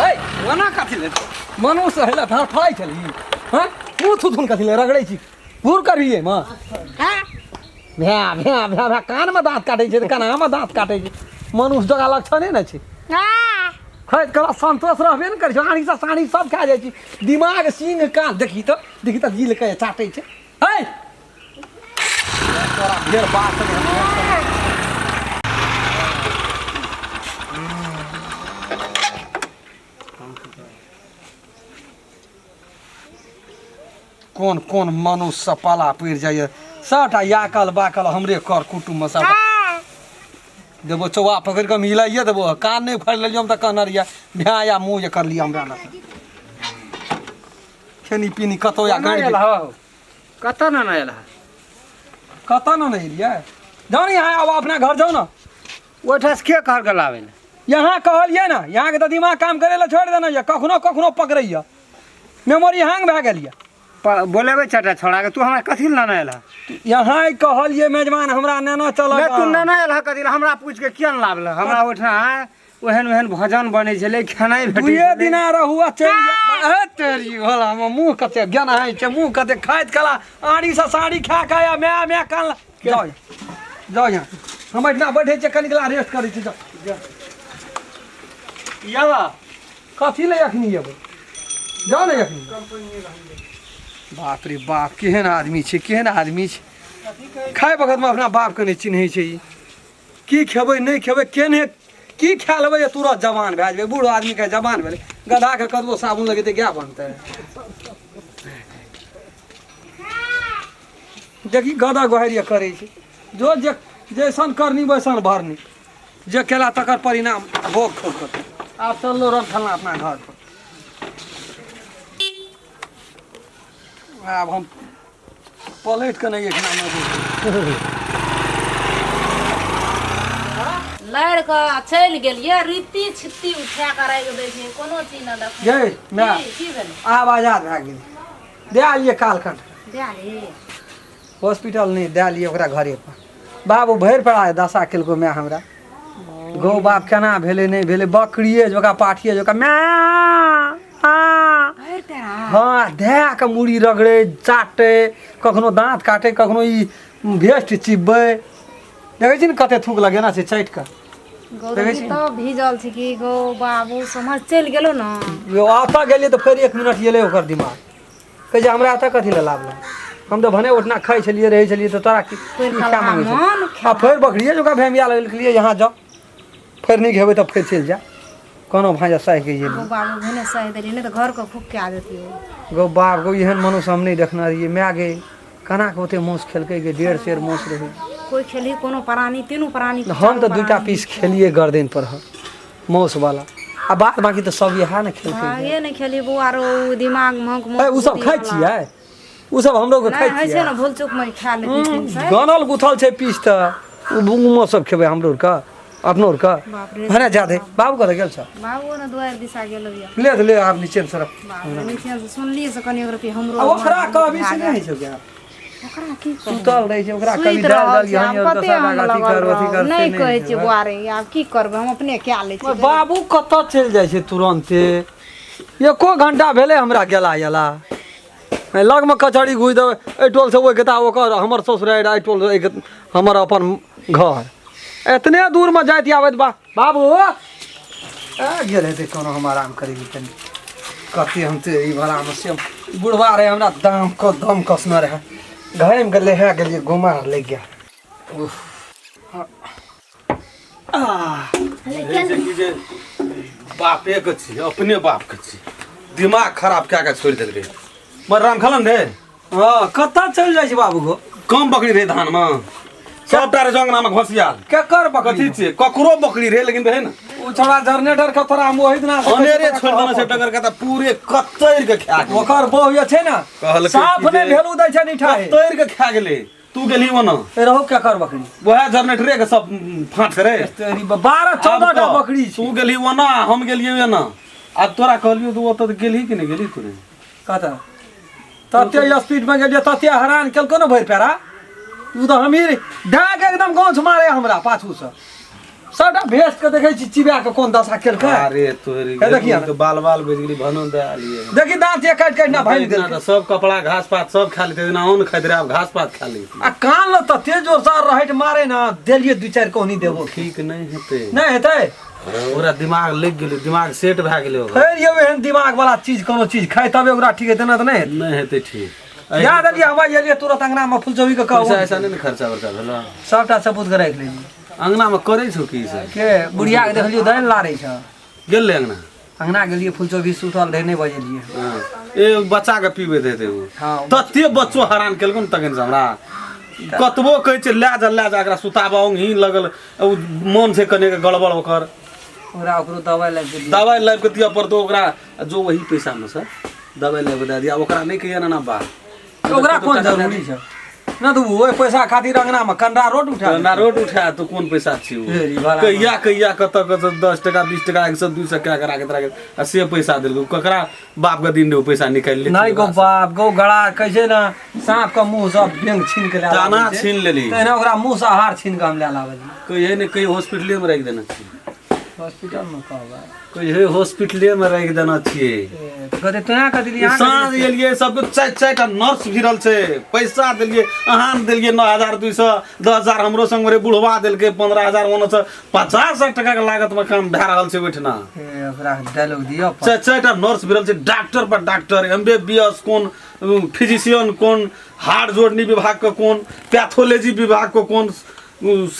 ए ओना कथी ले मनुष्य हेला धार फड़ाइ छली? हैं, मुँह थुथुन कथी ले रगड़ै छी? घूर करबियै माँ, भ्या भ्या भ्या भ्या। कानमे दाँत काटै छै तऽ कनामे दाँत काटै छै। मनुष्य जगह लक्षणे ने छै। खैत कला संतोष रहबे ने करै छै। आँड़ीसँ साड़ी सब खा जाइ छी, दिमाग सींग कान। देखी तऽ, देखी तऽ, जील के चाटै छै। है तोरा ढेर बात नहि। कोन कोन मनुष्य सब पाला पड़ि जाइए, सबटा याकल बाकल हमरे कर कुटुम्बमे सबटा। देबो चौआ पकड़ि कऽ मिलाइए देबो। कान नहि फाड़ि लेलियै हम तऽ कहने रहियै भैं या मुँह जे करलियै हमरा लग। खेनी पीनी कतौ या कोना गाड़ी आयल हौ कतऽ ने आयल हौ कतऽ ने नहि एलियै जाउ ने यहाँ आब अपना घर जाउ ने ओहिठाम के कहलक लाबै लए यहाँ कहलियै ने यहाँके तऽ दिमाग काम करै लए छोड़ि देने यऽ कखनो कखनो पकड़ैया मेमोरी हैंग भए गेल यऽ बोलेबै चारिटा छोड़ाके तू हमरा कथी लए नेने आयल हँ यहाँ कहलियै मेजबान हमरा नेना चलऽ नहि तू नेने आयल हँ कथी लए हमरा पूछि के किया ने लाबल हमरा ओहिठाम ओहन ओहन भोजन बनै छलै खेनाइ भेटै दुए छलै। दिना रहू आ चलि जा हे तेरी भला हमर मुँह कते ज्ञान छै मुँह कते खाइत कला आड़ी से साड़ी खा के आ माय माय कान जाओ यहाँ जाओ यहाँ हम एहिठिना बैठे छियै कनिक ला रेस्ट करै छी जाओ याबा कथी लए एखनी एबै जाओ ने एखनी बाप रे बाप केहन आदमी छै केहन आदमी छै खाय वखतमे अपना बापके नहि चिन्है छै ई की खेबै नहि खेबै केने की खा लेबै जे तुरत जवान भए जेबै बूढ़ आदमीके जवान भेलै गधाके कतबो साबुन लगेतै गाय बनतै देखी गधा गोहरिया करै छै जो जे जैसन करनी वैसन भरनी जे केला तकर परिणाम भोग ठोकर आब चललो रम फलना अपना घर पर आब हम पलटि कऽ नहि एक नाम लड़ि कऽ चलि गेलियै रीति छित्ती उठा कऽ राखि दै छै कोनो चीज नहि देखै यै माय की की भेलै आब आजाद भए गेलै दए लिए कालखंड दए ली हॉस्पिटल नहि दए लिए ओकरा घरे पर बाबू भरि पड़ा दशा केलको माय हमरा गौ बाप केना भेलै नहि भेलै बकरिए जकाँ पाठिए जकाँ माय आ भरि पेड़ा हँ धए कऽ मूड़ी रगड़े चाटे कखनो दाँत काटे कखनो ई भेस्ट चिबबै देखै छी ने कते थूक लगेना छै चाटि कऽ गौ देखै छी? तऽ भीजल छै कि गौ बाबू समझ चलि गेलो ने ओतऽ गेलियै तऽ फेर एक मिनट एलै ओकर दिमाग कहै छै हमरा एतऽ कथी लए लाबलहुँ हम तऽ भने ओठना खाइ छलियै रहै छलियै तऽ तोरा की फेर की खाय मांगै मन छौ आ फेर बकरिए जकाँ भेमिया लगल कहलियै यहाँ जाउ फेर नीक हेबै तऽ फेर चलि जा कोनो भाँजा सहि के गौ एली बाबू भने सहि देलियै नहि तऽ घरके खूब कए देतियै गौ बाप गौ एहन मनुष्य हम नहि देखने रहियै माय गे केना कऽ ओते माँस खेलकै गे 1.5 सेर माँस रहै कोइ खेलही कोनो प्राणी तीनू प्राणी हम तऽ दूटा पीस खेलियै गर्दन पर माँस वाला आ बाद बाकी तऽ सब इएह ने खेलकै हाँ ये नहि खेली बौआ रो उ दिमाग महक ए, उ सब खाइ छियै उ सब हमरो के खाइ नहि होइ छै छियै ने भूल चूक मे खा लेती से गनल गुथल छै पीस तऽ उ उमो सब खेबै हमरो के अपनो के बाप रे भने जा दे बाबू कतऽ गेल छ बाबू ने दुआरि दिशा गेलो यऽ ले ले आब नीचे से रख बाप रे नीचे से सुनलियै से कनि एक रुपया हमरो आ ओकरा कहबी से नहि होइ छौ क्या ओकरा की कहू सुतल रहै छै ओकरा कभी सुति दालि रहल दालि छै आब हनी कते दोसर हम अथी लगल कर अथी रहब कर से नहि नहि कहै होइ छियै छै। बौआ रे आब की करबै हम अपने कए लै छियै बाबू कतऽ चलि जाइ छै तुरन्ते एको घंटा भेलै हमरा गेला अयला लगमे कचहरी घुसि देबै एहि टोलसँ ओहि गेता ओकर हमर ससुरारि एहि टोल हमर अपन घर एतने दूरमे जाइत आबैत बा बाबू आ गेल हेतै कोनो हम आराम करै छी कनि कते हम तऽ ई भलामे से बुढ़वा रहै हमरा दाम क दम कसने रहै घामि गेलै हे गेलियै घुमा लागि गेल उफ आह रहै छै कि जे बापेके छी अपने बापके छी दिमाग खराब कए कऽ छोड़ि देलकै मर राम खलन रे हँ कतऽ चलि जाइ छै बाबू गो कम बकरी रहै धानमे सबटा रे जंगनामे घोसियाल केकर बकरी कथी छियै ककरो बकरी रहै लेकिन रहै ने ओ छोड़ा जनरेटर के तोरा हम ओहि दिना से अनेरे छोड़ि देने छै डगर के तऽ पूरे कतरि के खा गेलै ओकर बहु जे छै ने कहलकै साफ कि नहि जे- भेलू दै छै निठाहे कतरि के खा गेलै तू गेलही ओना ए रहो केकर बकरी वएह जनरेटरे के सब फाँट करे तेरी 12 14 टा बकरी छै तू गेलही ओना हम गेलियै एना आब तोरा कहलियौ तू ओतऽ गेलही कि नहि गेलही तू रे कतऽ तते स्पीड में गेलियै तते हरान केलको ने भरि पैरा ओ तऽ हमही डाक एकदम गाँछ मारे हमरा पाछूसँ सबटा भेस के देखै छी चिबा के कोन दशा केलकै अरे तोरी हे देखिए तो बाल बाल बचि गेली भनो दए आलियै देखी दाँत जे काटि काटि ना भागि ना देलकै तऽ सब कपड़ा घास पात सब खा लेते जेना अन्न खाइत रहै आब घास पात खा लेते आ कान लग तते जोर से रहैत मारे ना देलियै दू चारि कोहनी देबो ठीक नहि हेतै नहि हेतै ओकरा दिमाग लागि गेलै दिमाग सेट भए गेलै ओकर फेर यौ एहन दिमाग वाला चीज कोनो चीज खाय तबे ओकरा ठीक हेतै ना तऽ नहि हेतै नहि हेतै ठीक याद एलियै हमरा एलियै तुरंत अंगना में फुलचौबी के कहू पैसा ऐसा नहि ने खर्चा वर्चा भेल सबटा सबूत के राखि लेलियै अंगना में करै छौ की सब के बुढ़िया के देखलियै दालि लारै छ गेल रहे अंगना अंगना गेलियै फुलचौबी सुतल रहै नहि बजेलियै हाँ। ए बच्चा के पीबैत हेतै ओ हाँ। तते बच्चो हरान केलको ने तखन से हमरा कतबो कहै छै लए जा लए जा एकरा सुताबऽ ओंघी लगल ओ मन छै कने के गड़बड़ ओकर ओकरा ओकरो दवाइ लाबि के दियौ दवाइ लाबि के दिअ पड़तौ ओकरा जो वही पैसा में से दवाइ लेबै दए दिअ। आब ओकरा नहि कहियै ना बात। ओकरा कोन जरूरी छै ना तऽ ओहि पैसा खातिर अंगनामे कंडा रोड उठा कंडा रोड उठा तो कोन पैसा छी ओ? हे रे बड़ा। कहिया कहिया कतऽ कतऽ 10 टका 20 टका 100 200 कए कऽ राखैत राखैत आ से पैसा देलकै। ककरा बाप के दिन ओ पैसा निकालि लेतै? नहीं गो बाप गो गड़ा कैसे ना सांप के मुंह से बेंग छीन के ले दाना छीन लेली। तहिना ओकरा मुंह से आहार छीन के हम ले लाबै छी। कहिए ने कहिए हॉस्पिटले में राखि देने छियै। हॉस्पिटल में कहबै। कहिए हॉस्पिटले में राखि देने छियै। ए, तऽ कहतै तोरा कथी लिए अहाँ साँझ एलियै सबके चारि चारि टा नर्स भिड़ल छै। पैसा देलियै अहाँ ने देलियै 9200 10,000 हमरो संग रहे बुढ़वा देलकै 15,000 ओना से 50,000 टका के लागत में काम भए रहल छै ओहिठिना। ए, ओकरा डायलॉग दिअ चारि चारि टा नर्स भिड़ल छै, डॉक्टर पर doctor, M B B S कोन, फिजिशियन कोन, हार्ट जोड़नी विभाग के कोन, पैथोलॉजी विभाग के कोन,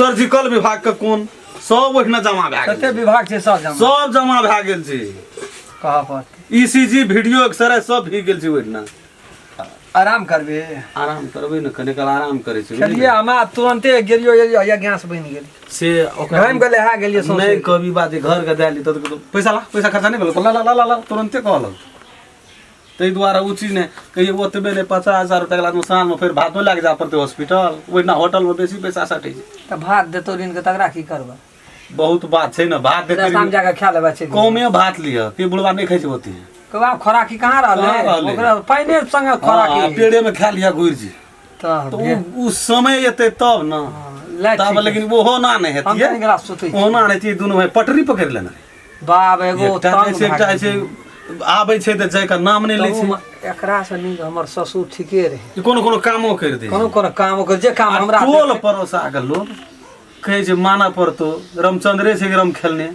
सर्जिकल विभाग के कोन, सब ओहिठिना जमा भए गेल। कते विभाग छै सब जमा, सब जमा भए गेल छै। कहऽ पड़तै। ईसीजी वीडियो एक्सरे सब भी गेल छै ओहिठिना। आराम करबे? आराम करबै ने, कने काल आराम करै छै। खेलिए हमरा तुरंते गेलियो एलियो या गैस बनि गेल से ओकरा घाम गेलै हा गेलियो सौंसे। नहीं कभी बात जे घर के दए ली तऽ पैसा ला, पैसा खर्चा नहीं भेल, ला ला ला ला तुरंते कहलक। ताहि दुआरे ओ चीज नहि कहियो ओतबे नहि 50,000 रुपया के बाद साँझमे फेर भातो लए कऽ जाय पड़तै हॉस्पिटल। ओहिना होटलमे बेसी पैसा सटै छै। तऽ भात देतौ ऋण के तकरा की करबै? बहुत बात छै ने, भात देतै रस्ता में जाके खा लेबै छै। कमे भात लिअ कि बुढ़वा नहि खाइ छै ओते। कहबै आब खोराकी कहाँ रहलै? कहाँ रहलै? ओकरा पानिए संगे खोराकी। हँ, पेड़े में खा लिअ घुरि जी। तऽ तऽ उ समय एतै तब ने। ले तब ठीक है। लेकिन ओहो ना नहि हम हेतियै। कनि गला सुतै छी। ओहो ना नहि हेतियै, दुनू भाई पटरी पकड़ि लेने रहै। बाप एगो एकटा तंग जे छै एकटा भए जे छै आबै छै तऽ जाइके नाम नहि लै तहू छै। मे एकरा से नीक हमर ससुर ठीके रहै। ई कोनो कोनो कामो करि दै छै। कोनो कोनो काम ओकर जे काम आ हमरा टोल पड़ोसा के लोग कहै छै मानऽ पड़तौ, रामचंद्रे छै कि राम खेलने,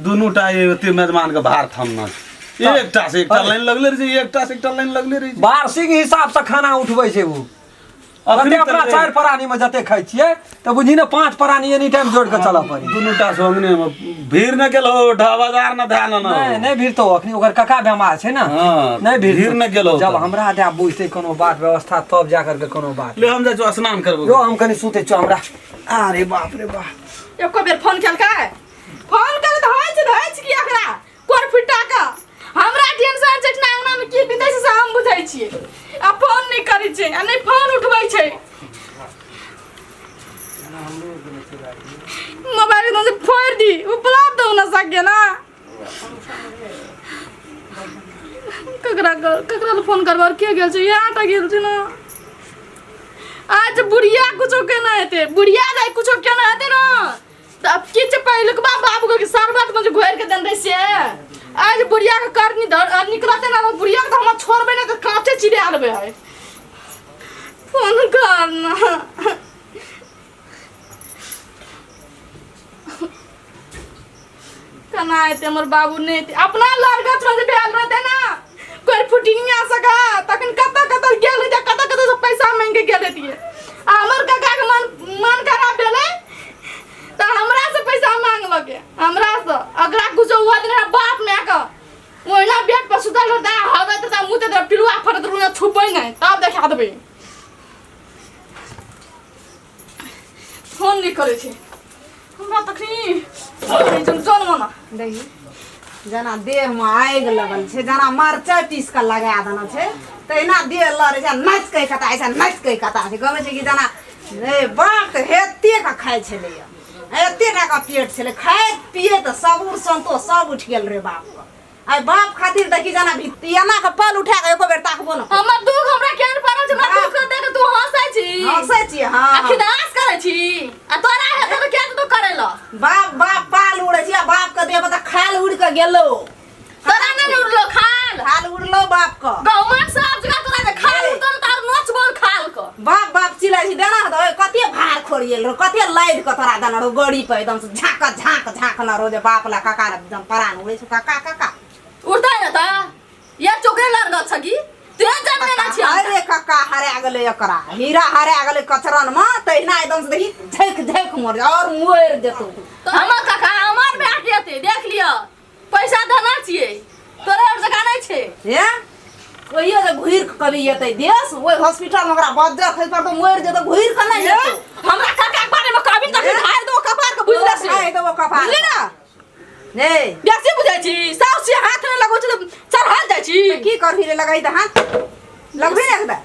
दुनू टा ये ओते मेजबान के भार थमना छै। एकटा से एकटा लाइन लगले रहै छै, एकटा से एकटा लाइन लगले रहै छै। वार्षिक हिसाब से खाना उठबै छै उ। अखनी जते अपना तक 4 प्राणी में जते खाइ छियै तऽ बुझी ने 5 प्राणी एनी टाइम जोड़ के चलऽ पड़ी। दुनू टा संगने में भीड़ न गेल हो, बाजार न धए लेना। नहीं नहीं भीड़ तो अखनी ओकर काका बेमार छै ना। हाँ, नहीं भीड़ भीड़ न गेल हो। जब हमरा दे बुझते कोनो बात व्यवस्था तब जा करके कोनो बात। ले हम जाइ छियौ स्नान करबो। यो हम कनि सुतै छियौ हमरा। अरे बाप रे बाप। एको बेर फोन केलकै? फोन करे तऽ होइ छै, होइ छै कि एकरा कोर फुटा के हमरा टेंशन छै ना, अंगना में की बीतै छै से हम बुझै छियै। आ फोन नहि करै छै आ नहि फोन उठबै छै। मोबाइल एकदम से फोड़ि दी, उपलब्ध हो ना सके ना। ककरा ककरा लए फोन करबै? और के गेल छै? इएह टा गेल छै ना। आज बुढ़िया कुछो केना हेतै? बुढ़िया जाय कुछो केना हेतै ना? तऽ आब की छै, पहिलुकबा बाबू के शरबत में जे घोरि के देने रहै से आज बुढ़िया के करनी धर आ निकलते ना। बुढ़िया के तऽ हमरा छोड़बै ना तऽ काँचे चिड़िया लेबै है। फोन कर ना। केना हेतै? हमर बाबू नहि हेतै। अपना लड़गच में जे भेल रहतै ना कोइ फुटिनिया सका तखन कतऽ कतऽ गेल रहतै, कतऽ कतऽ से पैसा मांगि के गेल रहतियै। आ हमर काका के मन मन खराब भेलै तऽ हमरा से पैसा मांगलकै हमरा से। अगरा कुछो हुआ दिन बाप माय के ओहिना बेड पर सुतल रहता, हगैत रहता, मुँह तऽ पिलुआ फटत रहता, छुपै नहि तब देखा देबै। फोन नहि करै छै हमरा तखनी जन मना देखी जेना देहमे आगि लगल छै, जेना मरचाइ पीस कऽ लगा देने छै तहिना देह लड़ै छै। नाचि कऽ कता छै, नाचि कऽ कता छै। गबै छै कि जेना ए बाप तऽ एते कऽ खाइ छलैया, एते टा कऽ पेट छलै, खाइत पियैत सबुर संतोष सब उठि गेल रे बापके। आइ बाप खातिर देखी जेना एना कऽ पल उठा कऽ एको बेर ताकबो न। हमर दुख हमरा केहन पड़ल छै, हमरा दुख देख तू हंसै छी? हंसै छी। हाँ, आ खिदास करै छी आ तोरा हेतौ तऽ किया तू करै ल? बाप बाप पाल उड़ै छी आ बाप के देह पर तऽ खाल उड़ि कऽ गेलो। तोरा नहि उड़लो खाल? खाल उड़लो बाप के। गहुमक सब जगह तोरा जे खाल उड़तो ने तार नोच बोल खाल के। बाप बाप चिल्लाइ छी देना तऽ कते भार खोड़िएल रहो, कते लादि कऽ तोरा देना रहो गड़ी पर एकदम से झाँक झाँक झाँक न रहो जे बाप ला काका ला एकदम परान उड़ै छौ। काका काका उड़तै ने तऽ ये चोकरे लड़गल छ की ते जानने ना छी। अरे काका हरा गेलै, एकरा हीरा हरा गेलै कचरन में, तहिना एकदम से देखी झैक झैक मर और मरि जेतौ। हमर काका हमर भाय के हेतै, देख लिअ पैसा धना छियै, तोरे और जगह नहि छै। हे कहियो जे घुरि कऽ कभी एतै देश ओहि हॉस्पिटल में ओकरा बज्जर खसि पड़तौ, मरि जेतौ, घुरि कऽ नहि एतौ। हमरा काका के बारे में कहबी तखन धारि देबो कपार के, बुझले से? धारि देबो कपार। बुझली ना? नहीं बेसी बुझै छी, साउस से हाथ नहि लगबै छै तऽ चढ़ल जाइ छी। की करबी रे लगाई त हाथ लगबे ने एकदा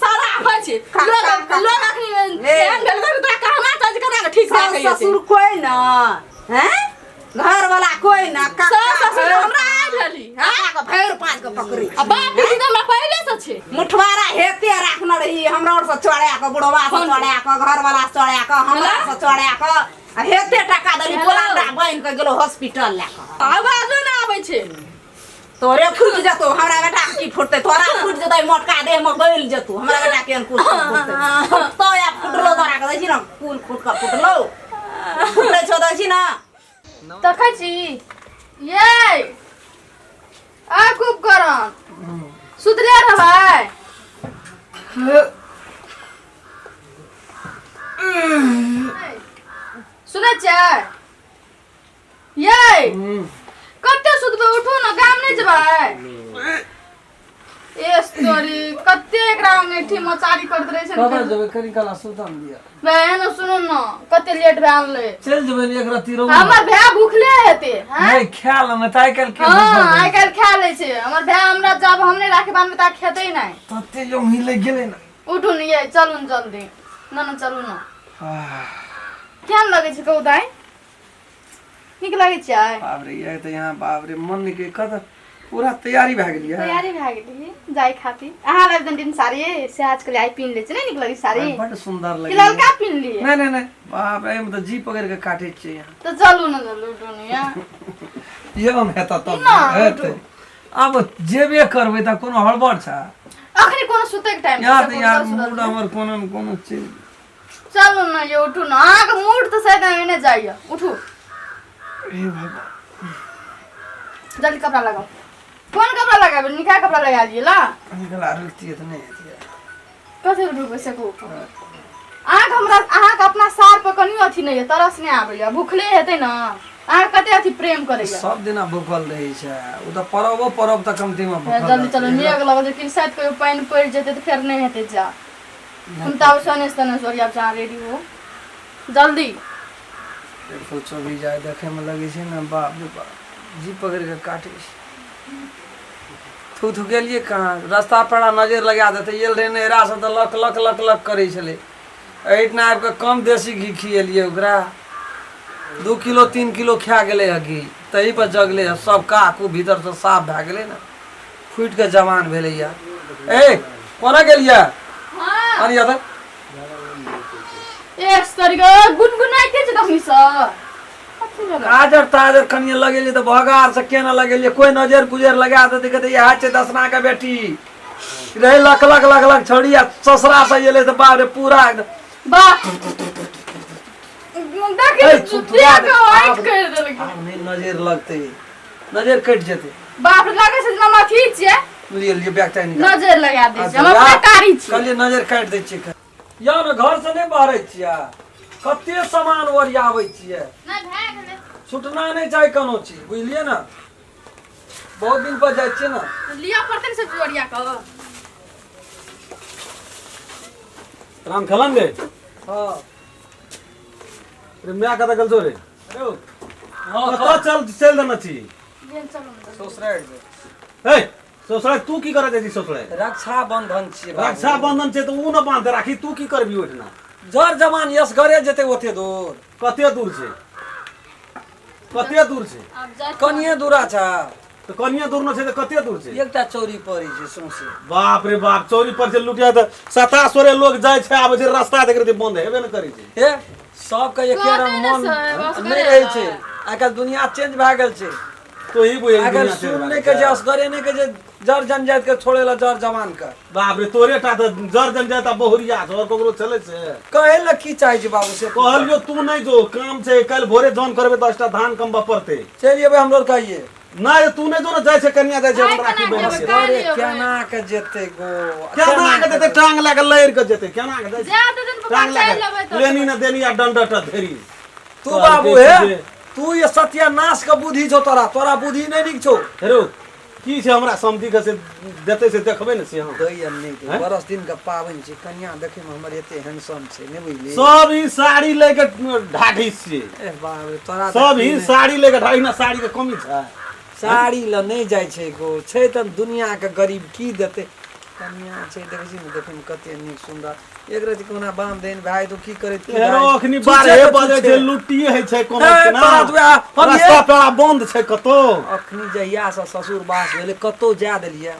सारा आफत छै खा, लोग खा, खा। लोग अखनी ए। एहन भेल तोरा कहना चाहै छै केना के ठीक सास राखै छै ससुर कोई ना हैं घर वाला कोई ना काका सास ससुर भैर- हमरा आइ भेली हाँ? काका के भैर पाँच के पकड़ी आ बाप बेटी तऽ हमरा पहिले से छै मुठवारा हेते राखने रही हमरा और से चढ़ा के बुढ़वा से चढ़ा के घर वाला से चढ़ा के हमरा से चढ़ा के आ हेते टका देली हेलो। पोलांडा बनि के गेलो हॉस्पिटल लए के आवाजो ना आबै छै तोरे फूटि जेतौ हमरा बेटा के की फूटतै तोरा फूटि जेतै मोटका देह में गलि जेतौ हमरा बेटा के कुल फूटतै फूटतौ या फूटलो तोरा के दै छी ने कुल फूट के फूटलो फूटै छौ दै छी ने देखै छी ये आ खूब गरम सुतले रहबै सुनै छियै ये कते सुतबै उठू ने गाम नहि जेबै ए तोरी कते एकरा अंगेठी मचारी करैत रहै छै कतऽ जेबै कनि काल सुतम दिअ बहन सुनू ने कते लेट भए गेलै चलि जेबै ने एक रत्ती रहू हमर भाय भूखले हेतै हैं? नहि खाय लेबै तऽ आइ काल्हि के हँ भूखल आइ रहै काल्हि खा लै छै हमर भाय हमरा जब हम नहि राखी बान्हबै ता खेतै नहि तते जो ही लागि गेलै ने उठू ने ये चलू ने जल्दी न न चलू ने आह, केहन लगै छै कहू दाइ नीक लगै छै बाप रे ये तऽ यहाँ बाप रे मन नहि के कतऽ पूरा तैयारी भए गेलियै तैयारी भए गेली जाय खातिर अहाँ लग दिन साड़ी से आजकल आइ पिन लै छै नहि नीक लगै साड़ी बड सुंदर कि लगे ललका पिन लिए नहि नहि नहि बाप रे एहिमे तऽ जी पकड़ि के काटै छियै यहाँ तऽ चलू ने चलू दुनिया ये हम हेतऽ तब ना, हेतै आब जेबे करबै तऽ कोनो हड़बड़ छै अखनी कोनो सुतै के टाइम यहाँ तऽ यार मूड हमर कोनो ने कोनो चीज चलू ने ये उठू ने अहाँके मूड तऽ शायद एने जाइए उठू हे भगवान जल्दी कपड़ा लगाओ कोन कपड़ा लगाबे निका कपड़ा लगा लियै ला निकला रुकतियै तऽ नहि हेतियै कथी रुकबै से कहू अहाँके हमरा अहाँके अपना सार पर कनियो अथी नहि यऽ तरस नहि आबैए भूखले हेतै ने अहाँके कते अथी प्रेम करैए सब दिना भूखल रहै छै ओ तऽ परबो परब तऽ कमतीमे भूखल जल्दी चलू रहतै। मेघ लगल छै कि शायद कहियो पानि पड़ि जेतै तऽ फेर नहि हेतै जा हम तऽ आब सने तने सॉरी आब जहाँ रेडी हो जल्दी कुछो भी जाय देखै मे लगै छै ने बाप रे बाप जी पकड़ि कऽ काटै छै थू थू गेलियै कहाँ रस्ता पेड़ा नजरि लगा देतै एल रहै नैहरा से तऽ लक लक लक लक करै छलै एहिठिना आबि कऽ कम देसी घी खिएलियै ओकरा 2 किलो 3 किलो खा गेलै हँ घी तही पर जगलै हँ सब काकू भीतरसँ साफ भए गेलै ने फूटि कऽ जवान भेलैया ए कोना गेलियै अनिया तऽ एक तरीका गुनगुनाइते छै तखनी से कथी भेलै? काजर ताजर कनिए लगेलियै तऽ भगार से केना लगेलियै कोइ नजर गुजर लगा देतै कहतै इएह छै दसना के बेटी रहे लक लक लक लक छौड़ी आ ससुरा से एलै तऽ बाप रे पूरा एकदम वाह देखी ए, थुथुआ देह दे। के वाइट कर देलकै आब नहि नजर लगतै नजर कटि जेतै बाप रे लागै छै जेना हम अथी छियै लिए लिए बैग तैग निकाल नजर लगा दै छै हम अपने कारी छियै कहलियै नजर काटि दै छियै यौ ने घर से नहि बहरै छियै कते सामान ओरियाबै छियै नहि भए गेलै छुटना नहि चाही कोनो चीज बुझलियै ने बहुत दिन पर जाइ छियै ने लिअ पड़तै ने सब चीज ओरिया कऽ राम खेलन रे हँ रे माय कतऽ गेल छौ रे अरे हँ कतऽ चल चलि देने छी ससुरारि छै ए ससुरारि तू की करऽ जाइ छी ससुरारि रक्षाबंधन छियै बाबू। रक्षाबंधन छै तऽ उ न बांधते राखी तू की करबी ओहिठिना जर जवान यसगरे जेतै ओते दूर कते दूर छै कते दूर छै आब जाय कनिए दूरा छै तऽ कनिए दूर न छै तऽ कते दूर छै एकटा चौरी पड़ै छै सौंसे बाप रे बाप चौरी पर से लुटिया तऽ सतासोरे लोग जाइ छै आबै छै रास्ता देख रहे बंद हेबे ने करै छै हे सबके एके कहतै रंग ने मन सर, बस नहि करे रहै ने। छै आइ काल्हि दुनिया चेंज भए गेल छै तो ही बुझै आइ काल्हि सुन नहि कहै छै असगरे नहि कहै छै जर जनजाति के छोड़े ला जर जवान के बाप रे तोरे टा तऽ जर जनजाति आ बहुरिया छै और ककरो चलै छै कहै लए की चाहै छै बाबू से कहलियो तू नहि जो काम छै काल्हि भोरे जन करबै 10टा धान कमबऽ पड़तै चलि जेबै हमरो कहिए नहि तू नहि जो ने जाइ छै कनिया जाइ छै आइ हम राखी केना बहिन जेबै? से। काल्हि अरे अबै। केना के जेतै गो केना के जेतै टांग लए के लड़ि के जेतै केना के जाइ छै जा तऽ दिन पप्पा टांग लए चलि के लेबै तऽ लेनी ने देनी आ डंडट धेरी तू बाबू हे तू ये सत्यानाश के बुद्धि छौ तोरा तोरा बुद्धि नहि नीक छौ हेरो की छै हमरा समझी के से देतै से देखबै ने से हम दैया नहि दै। हैं? बरस दिन के पाबनि छै कनिया देखै मे हमर एते हैंडसम छै नहि बुझली सब ही साड़ी लए के ढाढी छियै ए बाप रे तोरा सब देखी ही नहि। साड़ी लए के ढाढी ना साड़ी के कमी छै साड़ी लऽ नहि जाइ छै गो छै तऽ दुनियाके गरीब की देतै कनिया छै देखै छी ने देखैमे कते नीक सुन्दर एक रति कोना बाम देन भाय तू की करैत की एरो भाय? अखनी छुछे 12 के बजे छुछे। छै लुट्टिए होइ छै कोनो ए, केना तोरा तऽ वएह हम रास्ता पेड़ा बंद छै कतौ अखनी जहियासँ ससुर बास भेलै कतौ जा देलियै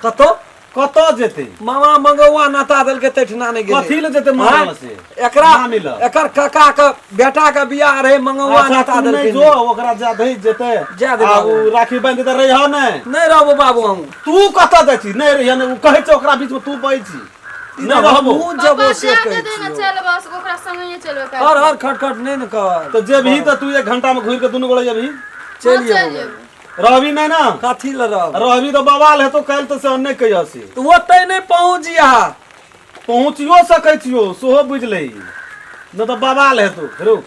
कतौ कतऽ जेतै मामा मंगौआ नाता देलकै तैठना नहि गेलै कथी लए जेतै मामा हाँ? से? एकरा मामी लए। एकर काका के बेटा के बियाह रहे मंगौआ अच्छा, नाता तू देलकै नहि जो ओकरा जा दही जेतै जा दे आ बाबू। उ राखी बान्हि देतै रहिह नहि नहि रहबो बाबू हम तू कतऽ जाइ छी नहि रहिह नहि ओ कहै छै ओकरा बीचमे तू बजै छी नहि रहबो हमहूँ जेबो पापा से जा कहै दे ने छियौ। चल बस ओकरा संगे चलबै काल्हि। हर हर खट खट नहि ने कर तऽ जेबही तऽ तू एक घंटा मे घुरि कऽ दुनू गोटे जेबही चलि हाँ, चलि जेबो जेबै। रहबी नहि ने कथी लए रहब रहबी तऽ बवाल हेतौ काल्हि तऽ से नहि कहिया से तऽ ओतै नहि पहुँची अहाँ पहुँचियो सकै छियौ सेहो बुझि लही नहि तऽ बवाल हेतौ रुक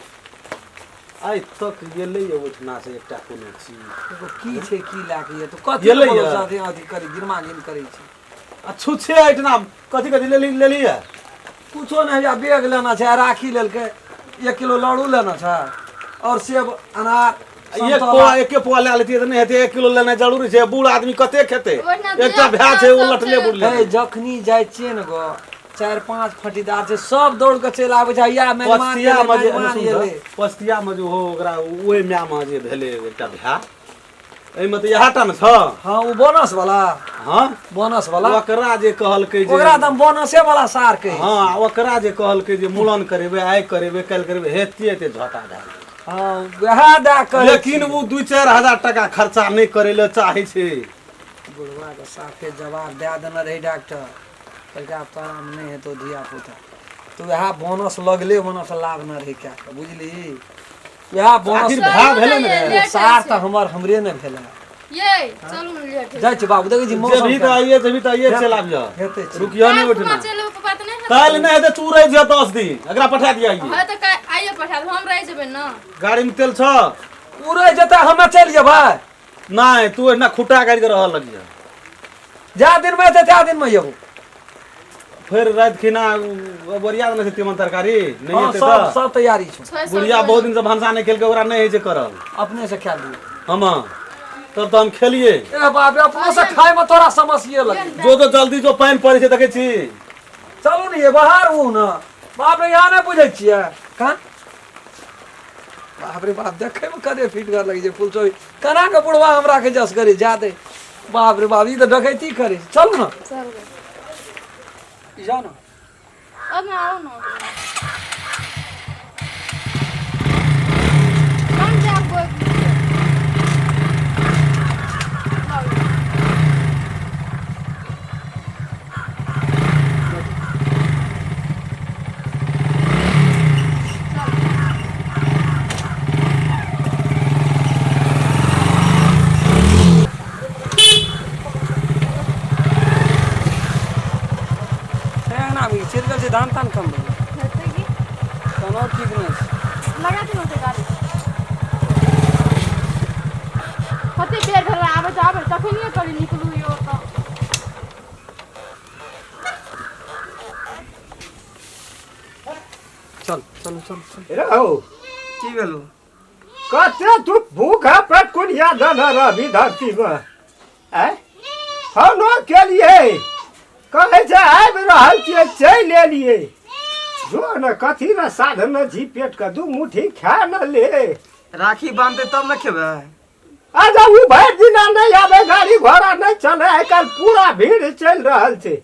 आइ तक गेलै ओहिठिना से एकटा कोनो चीज एगो की छै की लए के ये तो कथी गेलै लए ये। साथे अथी करी गिरमा गिन करै छै आ छुच्छे एहिठिना कथी कथी लेली लेलियै कुछो नहि हैया बैग लेना छै आ राखी लेलकै 1 किलो लड्डू लेना छै और सेब अनार एक समतोला। पौआ एके पौआ लए लेतियै तऽ नहि हेतै 1 किलो लेनाइ जरूरी छै बूढ़ आदमी कते खेतै ओहिना एकटा धिया भाय छै ओ पुता सब लटले छै। बुढ़ले हे जखनी जाइ छियै ने गो चारि पाँच फटीदार छै सब दौड़ के चलि आबै छै या मेहमान पस्तिया एलै, मे जे मेहमान एलै। पस्तिया मे जे हो ओकरा ओहि माय मे जे भेलै एकटा भाय एहिमे तऽ इएह टा ने छौ हाँ ओ बोनस वाला हाँ बोनस वाला ओकरा जे कहलकै जे ओकरा तऽ हम बोनसे वाला सार कहै हाँ ओकरा जे कहलकै जे मूड़न करेबै आइ करेबै काल्हि करेबै हेते हेते झोटा भए गेलै हाँ वएह दए करै लेकिन ओ 2-4 हजार टाका खर्चा नहि करै लए चाहै छै बुढ़वा के साफे जवाब दए देने रहै डॉक्टर कहलकै आब तोरामे नहि हेतौ धिया पुता तऽ वएह बोनस लगले बोनस लाभ न रहै कए कऽ बुझली वएह बोनस आखिर भाय भेलै ने रे। लेट सार होइ तऽ हमर हमरे ने भेलै ये चलू ने लेट होइ जाइ छी बाबू देखै छी मौसम जेबही तऽ आइए जेबही तऽ आइए चलि आबियह हेतै छी। रुकियह नहि काल्हि ओहिठिना खुमा चलि पप्पा तऽ नहि हेतै काल्हि नहि हेतै तू रहि जियह 10 दिन एकरा पठा दिअ आइए हँ तऽ काल्हि आइए पठा देब हम रहि जेबै ने गाड़ीमे तेल छौ ओ रहि जेतै हमे चलि जेबै नहि तू एहिना खुटा गाड़ि के रहऽ लगिह जा दिनमे हेतै ता दिनमे जेबो फेर राति खिना बोरिया देने छै तीमन तरकारी नहि हाँ हेतै सब तऽ सब तैयारी छौ 600 बुढ़िया बहुत दिन से भनसा नहि खेलकै ओकरा नहि होइ छै करल अपने से खा लियौ हम तब तऽ हम खेलियै ए बाप रे अपनो से खाय में तोरा समस्या लगे जो जो जल्दी जो पानि पड़ै छै देखै छी चलू ने ये बाहर हूँ ने बाप रे यहाँ नहि बुझै छियै कहाँ बाप रे बाप देखै में कते फिटगर लगै छै फूल केना के बुढ़वा हमरा के जस करे जा दे बाप रे बाप ई तऽ डकैती करै छै चलू ने चल जाउ ने अब ना आओ ना हम जा गोद एना भी चलि गेल छै धान तान कम भेलै हेतै की कोनो ठीक नहि छै लगा दियौ ओते गाड़ी कते बेर भेल आबै तऽ आबै तखनिए करी निकलू यौ तऽ चल चल चल चल रहो की भेलौ कते तू भूखा पेट कुनिया दने रहबी धरतीमे आँय फोनो केलियै कहै छै आबि रहल छियै चलि एलियै जो ने कथी ने साधन छी पेटके दू मुट्ठी खा ने ले राखी बांधते तब ने खेबै अच्छा ओ भरि दिना नहि आबै गाड़ी घोड़ा नहि चलै आइ काल्हि पूरा भीड़ चलि रहल छै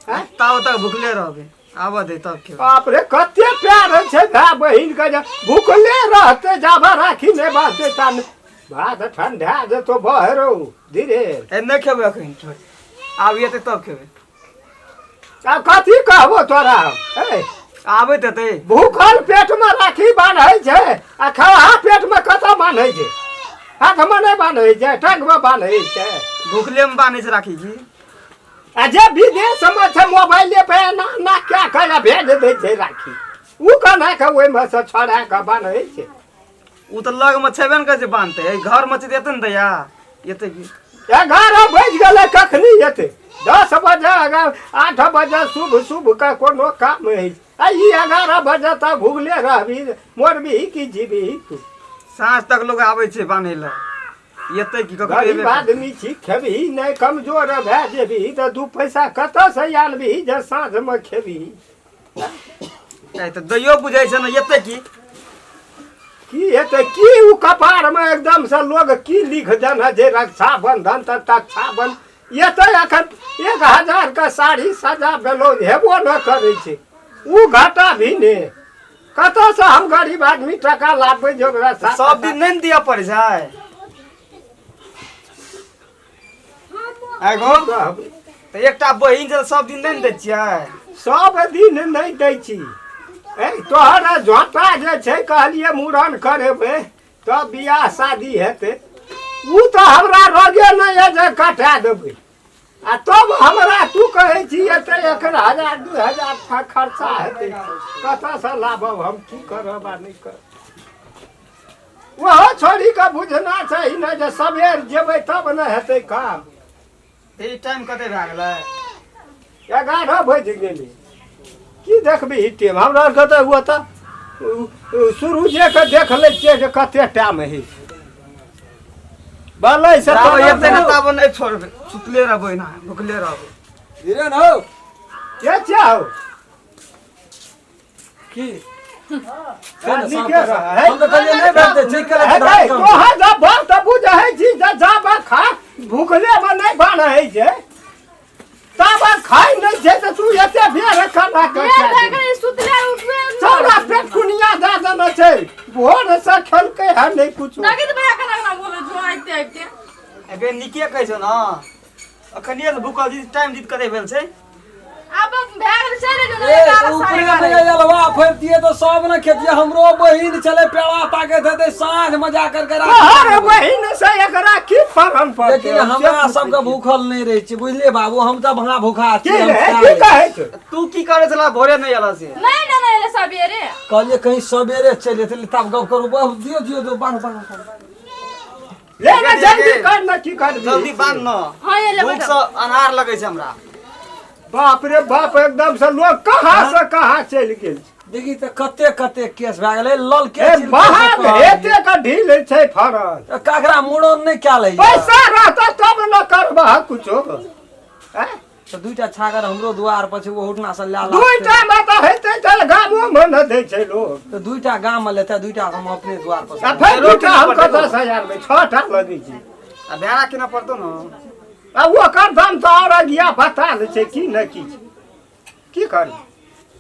आँय? ताव तक भुखले रहबै आबऽ दे तब खेबै बाप रे कते प्यार होइ छै भाय बहिन के जे भुखले रहते जाबा राखी नहि बाँधते ता नहि। भात ठंडा जेतो बहरो धीरे ए नहि खेबै अखन छोड़ आब एतै तब खेबै आब कथी कहबो तोरा हम ए आबैत हेतै भूखल पेट में राखी बान्है छै आ खरहा पेट में कतऽ बान्है छै हाथ में नहि बान्है छै टांग में बान्है छै भुखले मे बान्है छै राखी की आ जे विदेश में छै मोबाइले पे एना एना कए कऽ भेज दै छै राखी ओ केना कऽ ओहिमे से छोड़ा कऽ बान्है छै ओ तऽ लग मे छेबे ने करै छै बान्हतै एहि घर मे छै तऽ एतै ने दैया एतै की 11 बजि गेलै कखनी एतै 10 बजे अगर 8 बजे शुभ शुभ के कोनो काम होइ आ ई 11 बजे तक भुगले रहबी मरबही कि जीबही तू साँझ तक लोग आबै छै बान्है लए एतै की ककरो गरीब एबे करतै। आदमी छी, खेबही नहि, कमजोर भए जेबही तऽ 2 पैसा कतऽसँ आनबही जे साँझमे खेबही? नहि तऽ दैयो बुझै छै ने, एतै की की हेतै की? ओ कपारमे एकदमसँ लोग की लिख देने जे रक्षाबंधन तऽ रक्षाबंधन एतै। एखन 1000 के साड़ी सजा ब्लाउज हेबो न करै छै, ओ घाटा भी ने। कतऽसँ हम गरीब आदमी टका लाबबै जे ओकरा सब दिन नहि ने दिअ पड़ै छै आगो? कहबै। तऽ एकटा बहिन छै, सब दिन नहि ने दै छियै? सब दिन नहि दै छी। ए तोहर झोटा जे छै, कहलियै मूड़न करेबै तब बियाह शादी हेतै, ओ तऽ हमरा रगे नहि यऽ जे कटा देबै। आ तब हमरा तू कहै छी एते एखन 1000 2000 खर्चा हेतै, कतऽसँ लाबब हम? की करब आ नहि करब? ओहो छोड़ीके बुझना चाही ने जे सबेर जेबै तब ने हेतै काम। तऽ ई टाइम कते भए गेलै? 11 बजि गेलै। की देखबही टेम? हमरा आरके तऽ ओतऽ सुरुजेके देख लै छियै जे कते टाइम हइ बलै से। जाबे एतै ने ताबे नहि छोड़बै, सुतले रहबै ना, भुखले रहबै। धीरेन हौ। के चाहो? की नीके रहै। हम तऽ कहलियै नहि भेटतै, चेक करै हे गै, तोहर जब बात तऽ बुझै छी जे जाबे खा भुखले मे नहि बान्है छै ताबे खाइ नहि छै, तऽ तू एते बेर केना बेर कऽ भए गेलै, सुतले उठबे। सारा पेट कुनिया दए देने छै, भोर से खेलकै है नहि कुछो। देखी तऽ भैया, केना केना बोलै छौ आबिते आबिते। एके नीके कहै छौ ने, अखनिए से भूखल छी, टाइम जीत कते भेल छै? आब भए गेल, चलि जो ने। ए, 11 ऊपरे साढ़े में 11। अलवा फेरतियै तऽ सब ने खेतियै। हमरो बहिन छलै, पेड़ा ताकैत हेतै साँझ मजा करके राति। तोहर बहिन से एकरा की फरम पड़तै? लेकिन हमरा सबके भूखल नहि रहै छी, बुझलियै बाबू? हम तऽ भा भूखा की छी, हम रे, खा की लै छी। कहै छै? तू की करै छला, भोरे नहि एला से? नहि नहि नहि एलै सबेरे। कहलियै कहीं सवेरे चलि जेतै तब गप करू। बहुत दियौ दियौ दियौ, बान्ह बान्ह बान्ह। ले ने, जल्दी कर ने, की करबी? जल्दी बांध न। हाँ, ये ले। भूख से अन्हार लगै छै हमरा। बाप रे बाप, एकदम से लोग कहाँ से कहाँ चलि गेल छै। देखी तऽ कते कते केस भए गेलै लल के ए चिल के बाहर से हेते के ढील छै फरल। तऽ ककरा मुड़न नहि कयल होइए? पैसा रहता तब न करबह कुछो, हैं? तऽ दूटा छागर हमरो दुआर पर छै, ओहुठना से लए ला। दुइटा मे तऽ हेतै तऽ गामो मे न दै छै लोग। तऽ दूटा गाम मे लेतै, दूटा हम अपने दुआर पर। आ फेर दूटा हम कतऽ से आनबै? 6टा लगै छै। आ भेड़ा केना पड़तौ न? आ ओकर दाम तऽ आओर अगिया बताल छै, की न की छै, की करबै?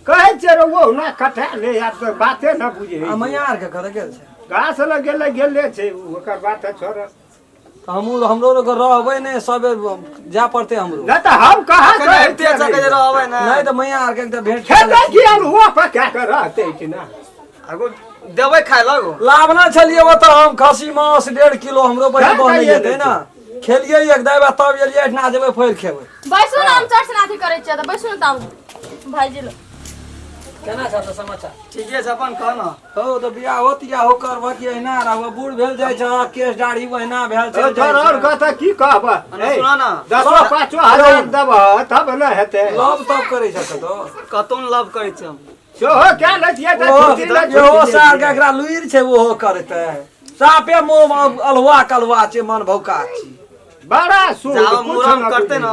कहै छियै रे ओहुना कटा ले, आब तऽ बाते न बुझै आ छै। मैया आरके कतऽ गेल छै? घास लग गेलै, गेले छै ओ, ओकर बात तऽ छोड़। तऽ हमहूँ हमरो आरके रहबै नहि, सबे जाय पड़तै हमरो। नहि तऽ हम कहाँ अखन कहै आबिते छियै छै जे रहबै ने। नहि तऽ मैया आरके एकटा भेंट खेतै की? अल्हुआ पका कऽ रहतै कि ना? आगू देबै खाय लगो। लाबना छलियै ओतऽ हम खसी मांस 1.5 किलो, हमरो बहिन खाय बहने खाइए जेतै ने। खेलियै एक दाबा तब एलियै, एहिठिना जेबै फेर खेबै। बैसू ने, हम चट से अथी करै छियै, तऽ बैसू ने तब भाईजी लग। केना छ तऽ समाचार? ठीके छै, अपन कह न। हौ तऽ बियाह हो तियाह हो करबह कि एहिना रहबह? बूढ़ भेल जाइ छह, केश दाढ़ी ओहिना भेल चलि जाइ तोहर आओर छै। कतऽ की कहबह? अने सुना न। 10 5 हजार देबह तब ने हेतै। लव तब करै छ कतौ? कतौ न लव करै छी हम। सेहो कए लै छियै तऽ ओहो छुट्टी लै इहो छुट्टी सार के एकरा लुरि छै, ओहो करतै। साफे मुँह अलहुआ कलुआ छै, मन भौका छी। बड़ा सुन। जाबे मुड़न करतै न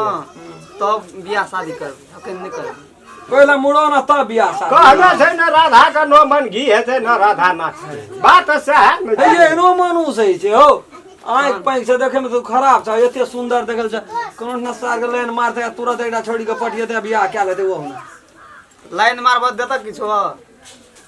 तब बियाह शादी करबै, अखन नहि करबै। पहिले मुड़न आ तब बियाह शादी। कहने छै ने, राधा के नो मन घी हेतै न राधा नाचतै, बात सएह ने हे छै। एहनो मनुष्य होइ छै हौ, आँखि पाँखि से देखै मे तऽ खराब छै, एते सुन्दर देखल छै, कोनो ना सार के लाइन मारतै आ तुरंत एकटा छोड़ी के पटियेतै आ बियाह कए लेतै ओहो ना। लाइन मारबऽ देतऽ किछो?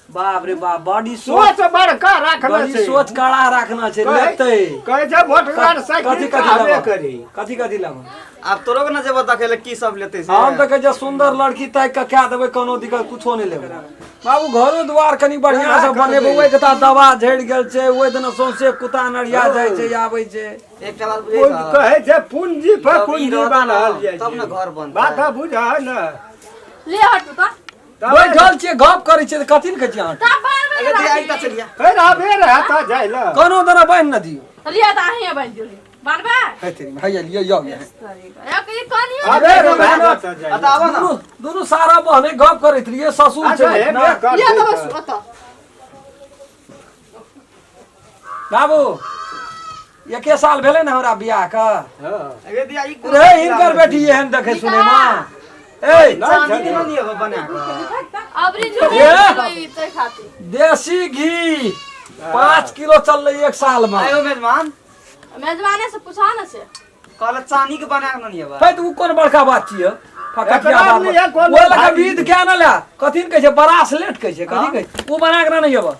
बाप रे बाप, बड़ी सोच सोच बड़का राखने बड़ी छै। सोच कड़ा रखना छै। लेतै। कहै छै मोटगर साइकिल कथी कथी कहबे लेबह? करी। कथी कथी लेबह? आब तोरो के न जेबऽ देखै लए, की सब लेतै से। हम तऽ कहै छियै सुन्दर लड़की ताकि कऽ कए देबै, कोनो दिक्कत कुछो नहि लेबै बाबू। घरो द्वार कनि बढ़िआँ से बनेबै, ओहिके तऽ दवा झड़ि गेल छै, ओहि दिना सौंसे कुत्ता नरिया जाइ छै आबै छै। एकटा बात बुझै पूंजी छह? कहै छै पूंजी पर जब ई पूंजी रहतै बान्हल ने, जाइ तब ने छै। घर बनतै। बात बुझह ने। ले हटू तऽ। बैठल छियै, गप करै छियै तऽ कथी लए कहै छियै अहाँ? तब बारबै। अगे दिया एकटा चलिया। फेर अबेर हेतऽ जाइ लए। कोनो दना बान्हि न दियौ। तऽ लिअ तऽ अहीँ बान्हि दियौ, बान्हबै। हे तेरी हैया लिअ यौ यौ। एक ई कनियो। अबेर भए जेतऽ जाइ अतऽ लए। आबऽ न। दुनू दुनू सारा बहने गप करैत रहियै, ससुर अच्छा छै हेबे ना। लिअ करतै तऽ तऽ। बैसू ओतऽ। बाबू। एके साल भेलै ने हमरा बियाह के। हाँ। अगे दिया ई कोन रे हिनकर बेटी एहन देखै सुनै मे ए चांदी के नहीं अब बना के अबरी झूठ ए! कोई ते खातिर देसी घी 5 किलो चललै एक साल में। आयो मेजमान मेजबाने से पूछा ना से कहल चांदी के बना के नहीं अब है तऽ उ कोन बड़का बात छियै फकटिया एकरा बात लिए कोन ओहि लऽ कऽ भारी? विध क्या न ला कथी ने कहै छै बरासलेट कहै छै कथी कहै छै ओ बना कऽ नहि अबऽ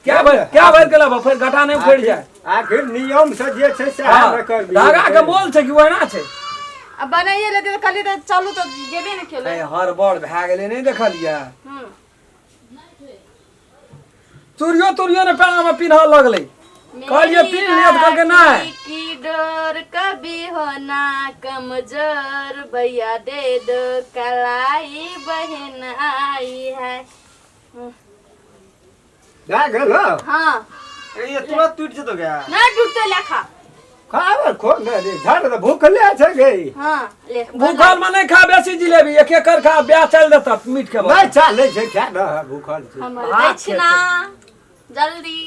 क्या भरि क्या भरि के लेबऽ फेर घाटा नहि उखड़ि जाय। आखिर नियम से जे छै सएह हँ, ने करबिही। धागा के मोल छै कि ओहिना छै? आ बनाइए लेते तऽ कहलियै तऽ चलू तऽ गेबे ने केलै। ए, हड़बड़ भए गेलै नहि देखलियै? हूँ। चूड़ियो तूड़ियो ने पैर में पिन्हऽ लगलै। कहलियै मेरी पिन्ह लिअ तऽ कहलकै नहि। राखी की डोर कभी होना कमजोर भैया दे दो कलाई बहन आई है। भए गेल हौ? हाँ। ये तुरंत टूट जेतो गया। नहीं टूटते लेखा। खाबे खो ने रे झड़ तऽ भूखले छै गे। हाँ ले। भूखल में नहीं खा बेसी जिलेबी, एक एक कर खा ब्याह चल देता मीट के बाद। नहि चालै छै खा न भूखल छै। हमर भात दक्षिणा जल्दी।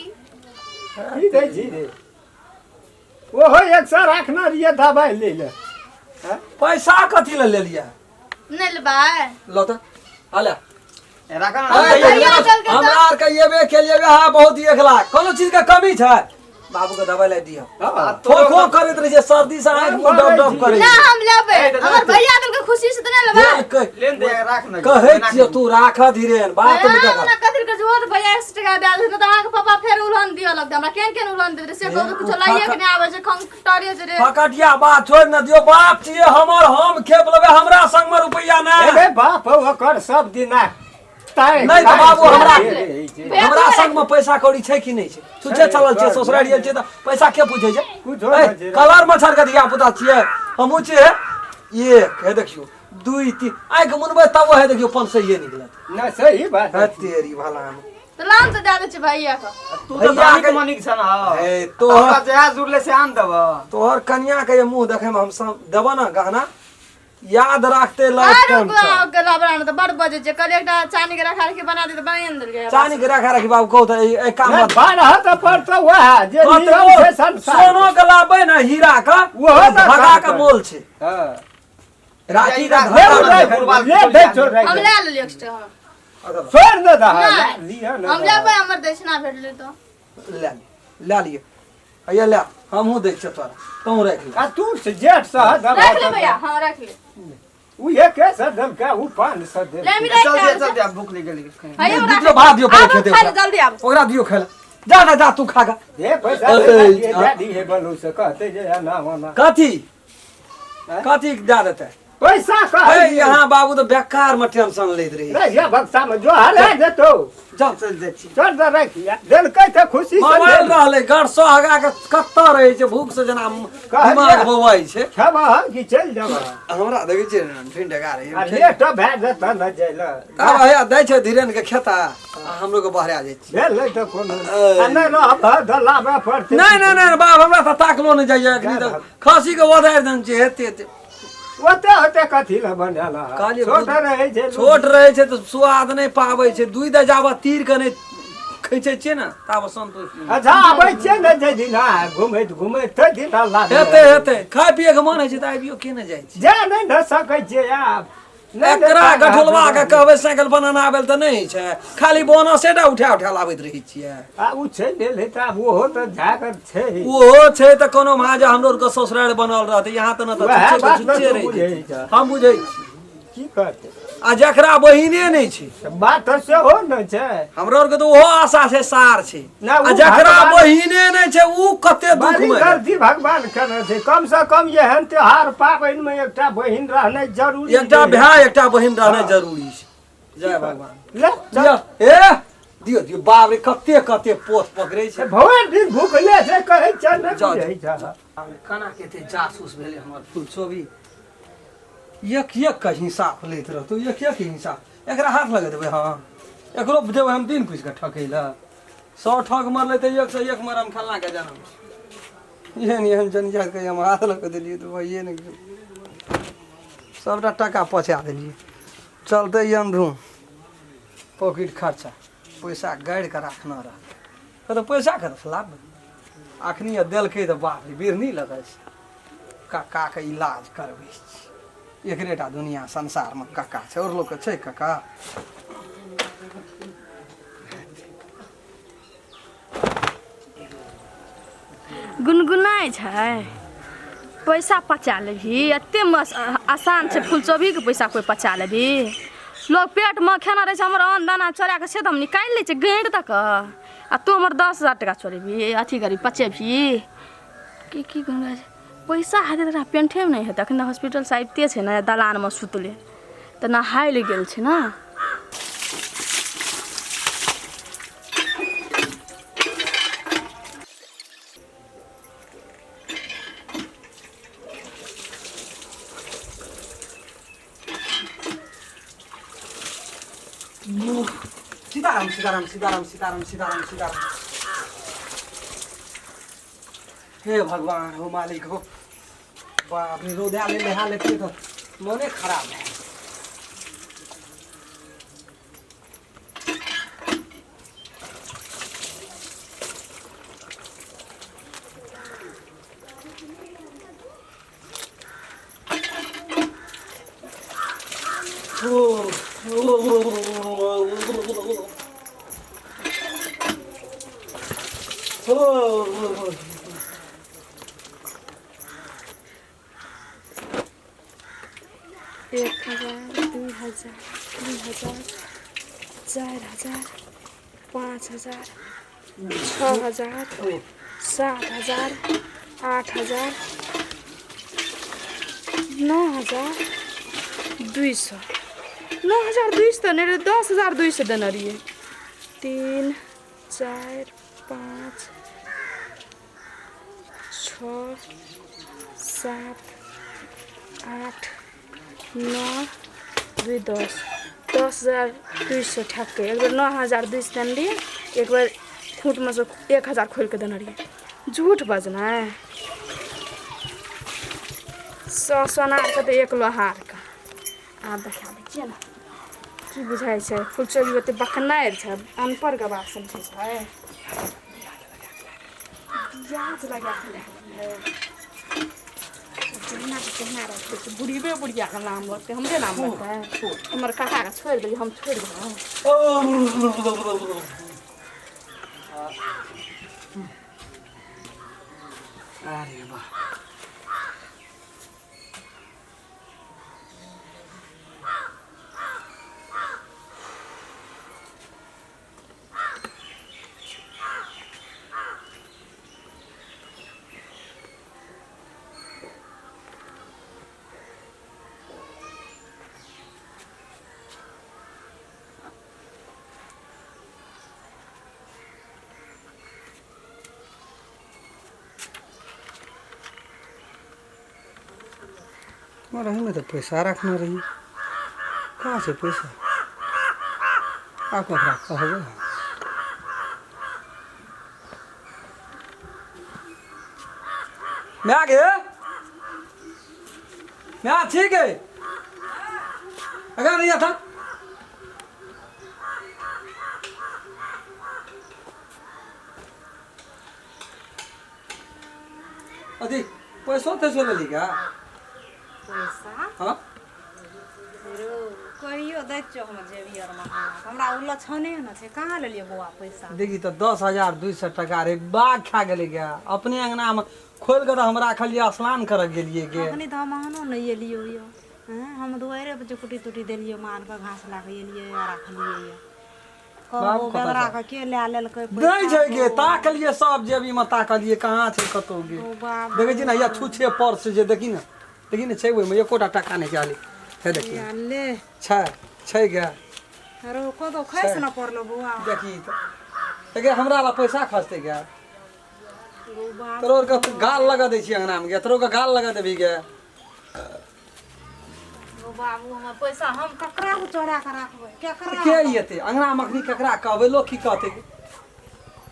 की दै छी रे? ओहो एक सए राखने रहियै दबाइ लै लए। पैसा कथी लए लेलियै? नहीं लेबै। लो तऽ अले राखा ना। हम भैया चल के हमरा आर के एबे के लिए वएह बहुत 1 लाख कोनो चीज के कमी छै बाबू के दवाई ला दिअ। हाँ। खो खो करैत रहै छै सर्दी से आँखि मुँह डब डब करै ना छै। हम लेबै। ए, तऽ हमर भैया देलकै खुशी से तऽ नहीं लेबै। लेन दे राख ना। कहै छियौ तू राख धीरेन बात नहि देख। हमरा कथी के जोर भैया 1 टका दए देलकै तऽ अहाँके पापा फेर उलहन दिअ लगतै। हमरा केहन केहन उलहन देत से कहू तऽ कुछो लाइए के नहि आबै छै खंगटरे छै रे। फकटिया बात छोड़ि न दियौ बाप छियै हमर हम खेप लेबै हमरा संग में रुपैआ नहि। एबे बाप हौ ओकर सब दिना तय नहि तऽ बाबू हमरा भैया हमरा तू संग में पैसा कौड़ी छै कि नहि छै? छुच्छे चलल छियै ससुरारि गेल छियै तऽ पैसा के पूछै छै? कुछो नहि छै। कलर मच्छर के धिया पुता छियै हमहूँ छियै। एक हे देखियौ 2 3 आँखि मुनबै तब हे देखियौ 500 निकलत। नहि सही बात हे तेरी भला में। तऽ लान तऽ दए दै छै भैया के। तू तऽ भैया धनिक के- मनिक छ ना। हे तोहर तोहर जया जुड़ले से आन देब। तोहर कनिया के ये मुंह देखे में हम सब देबऽ ने गहना याद राखते लाइफ आरो टाइम तक। के लबड़ा ने तऽ बड़ बजै छै। कहलियै एकटा चानी के रखा रखी बना दे तऽ बनाइए ने देलकै। चानी के रखा रखी बाबू कहू तऽ एहि काम नहि, मत। बारह तऽ पर तऽ वएह जे कतबो नियम छै संसार सोनो के लाबै ने हीरा के ओहो तऽ धागा के काम मोल छै। हँ। राखी के ले, धागा ले, में ले, ले, दै छौ राखि। हम लए लेलियै एक्स्ट्रा। हम छोड़ि दे दहा, नहि। लिअ ने हम लेबै हमर दक्षिणा भेटलै तऽ। ले लिअ ले लिअ हैया ले हमहूँ दै छियौ तोरा तहूँ राखि ले। आ तू से जेठ सह दबा राखि ले भैया हाँ राखि ले। उ एके से देलकै उ पाँच सए देलकै। ले मी राखि चल के दिया आबै चल छी। दिया भूख लग गेली। हैया दियौ राखि भात दियौ पहिले आबू खेतै खाइ ले ओकरा। जल्दी आबू। ओकरा दियौ खाइ ले जा ना जा तू खा गा। दे पैसा अरे, दे दिहे, हाँ। दे दिहे बलू से कहते जे एना ओना। कथी कथी दए देतै? पैसा ए कहै यहाँ बाबू तऽ बेकार में टेंशन लैत रही। रे ये बक्सा में जो हरे जेतो जाओ चल जाइ छी। चल दे राखि लिअ। देलकै तऽ खुशी से मोबाइल ले। रहलै घर सोहगा के कतऽ रहै छै भूख से जेना कहलियै। दिमाग बौआइ छै। खेबह कि चलि जेबह? हमरा देखै छियै ने ठिन ढेका रहै आ छै। लेट भए जेतह ने जाय लए। आब हैया दै छै धीरेन के खेता आ हमरो के बहरा जाइ छी। भेलै तऽ कोनो आ नहि रहबह तऽ लाबऽ पड़तै। नहि नहि नहि बाप हमरा तऽ ताकलो नहि जाइए एखनी तक खसी के ओदारि देने छियै हेते हेते। ओते ओते कथी लए बनायल हँ? कहलियै छोट रहै छै छोट रहै छै तऽ स्वाद नहि पाबै छै। दुइ दे जाबऽ तीर के नहि खींचै छियै ने ताबऽ संतुष्ट नहि। अच्छा आबै छियै ने जाहि दिना घुमैत घुमैत ताहि दिना लाबै। हेतै हेतै खाय पियै के मन होइ छै तऽ आबियो के नहि जाइ छै। जा नहि ने सकै छियै आब। नहि ने एकरा ताकत गठुलवा के कहबै साइकिल बनाना आबै तऽ नहि होइ छै खाली बोनसे टा उठा उठा लाबैत रहै छियै। आ उ छै भेलै तऽ आब ओहो तऽ जाकर छै। ओहो छै तऽ कोनो महाज हमरो आरके ससुरारि बनल रहतै यहाँ तऽ ने तऽ वएह छुच्छे के बात ने छुच्छे तू रहि बुझै जेतै। छह। हम बुझै छी। की करतै? आ जकरा बहिने नहि छै तऽ बात तऽ सेहो ने छै। हमरो आरके तऽ ओहो आशा छै सार छै। ना, उ आ जकरा भगवान- बहिने नहि छै उ कते दुख बड़ी मे गलती भगवान केने छै। कम से कम एहन त्योहार पाबनि मे एकटा बहिन रहनाइ जरूरी एकटा छै। भाय एकटा बहिन रहनाइ हाँ। जरूरी छै। जय भगवान। ले चल। लिअ, ए दियौ दियौ बाप रे कते कते पोथ पकड़ै छै। भरि दिन भूखले छै कहै छै नहि जाउ, बुझै छै। केना के एते जासूस भेलै हमर फुलसोबी। एक एक के हिसाब लैत रहतौ एक एक हिसाब। एकरा हाथ लगा देबै हाँ एकरो देबै हम दिन पूछि कऽ ठकै लए। 100 ठग मरलै तऽ 101 मरम खेलना के जनम छै। एहन एहन जनजात के हम हाथ लगा देलियै तऽ भइए नहि गेल। सबटा टका पचा देलियै। चलते यमधूम पॉकेट खर्चा पैसा गाड़ि कऽ राखने रहतै तऽ पैसा कतऽसँ लाबबै? अखनी देलकै तऽ बाप रे बिरनी लगै छै। काकाके इलाज करबै छी, एकरे टा दुनिया संसारमे काका छै, आओर लोकके छै काका? गुनगुनाइ छै पैसा पचा लेबही, एते मस आसान छै फुलचोभीके पैसा कोइ पचा लेबही? लोग पेटमे खेना रहै छै हमर अन्न दाना चोरा कऽ, से तऽ हम निकालि लै छियै गैँट दऽ कऽ, आ तू हमर 10,000 टाका चोरेबही, अथी करबही, पचेबही? की की गुनगुनाइ छै? पैसा हेतै तऽ एकरा पेंठेमे नहि हेतै। एखन तऽ हॉस्पिटलसँ आबिते छै ने, दलानमे सुतले तऽ नहाय लए गेल छै ने। सीताराम सीताराम सीताराम सीताराम सीताराम सीताराम। हे भगवान हो, मालिक हो, बाप रे, रौदा ले नहा लेतियै तऽ मने खराब है। 1000, 2000, 3000, 4000, 5000, 6000, 7000, 8000, 9200, 9200 नहि रहै, 10,200 देने रहियै। 3, 4, 5, 6, 7, 8, 9, 2, 10, 10,200 ठ्याक्कै। एक बेर 9200 देने रहियै, एक बेर खूँटमे सँ 1000 खोलि कऽ देने रहियै। झूठ बजनाइ 100 सोनारके तऽ एक लोहारके। आब देखा दै छियै ने की बुझाइ छै। फुलचोरी ओते बकनारि छै, अनपढ़ गवार समझै छै। प्याज लगा कऽ लए गेलै। जहिना के तहिना रखै छै। बुढ़िबे बुढ़ियाके नाम लगतै, हमरे नाम लगतै? हमर काकाके छोड़ि देलियै, हम छोड़ि देलहुँ। अरे वाह, रही तऽ पैसा रखने रही, कहाँ छै पैसा? आब ककरा कहबै? माय गे, माय, ठीक है अगर नहीं था। अथी पैसो तैसो लेली क्या? पैसा? हाँ। कहियो दै छियौ हमर जेबी आरमे, हमरा ओ लक्षणे ने छै। कहाँ लेलियै बौआ पैसा? देखी तऽ, 10,200 टका रे, बाघ खा गेलै गे। अपने अंगनामे खोलि कऽ तऽ हम राखलियै, स्नान करऽ गेलियै गे। अखनी तऽ हम अहनो नहि एलियौ यौ। हँ, हम दुआरे पर कुटी तुटी देलियै, मालके घास लए कऽ एलियै आ राखलियै यऽ। बाप कहबो कतऽ बेदरा छै? के के लए लेलकै नहि पैसा? छै गे, ताकलियै सब जेबीमे ताकलियै, कहाँ छै कतौ गे? ओ बाबू। देखै छी ने, या छुछे पर्स जे, देखी ने, देखी ने, छै ओहिमे एकोटा टाका नहि छै। हे देखी। या ले। छै, छै गे। अरे कतौ खसि ने पड़लो बौआ? देखी तऽ गे, हमरा लए पैसा खसतै गे? गौ बाबू। तोरो के गाल लगा दै छियै अंगनामे गे, तोरो के गाल लगा देबही गे। गौ बाबू, हमर पैसा हम ककरा से चोरा के राखबै? केकरा के एतै अंगनामे अखनी? केकरा कहबै? लोक की कहतै?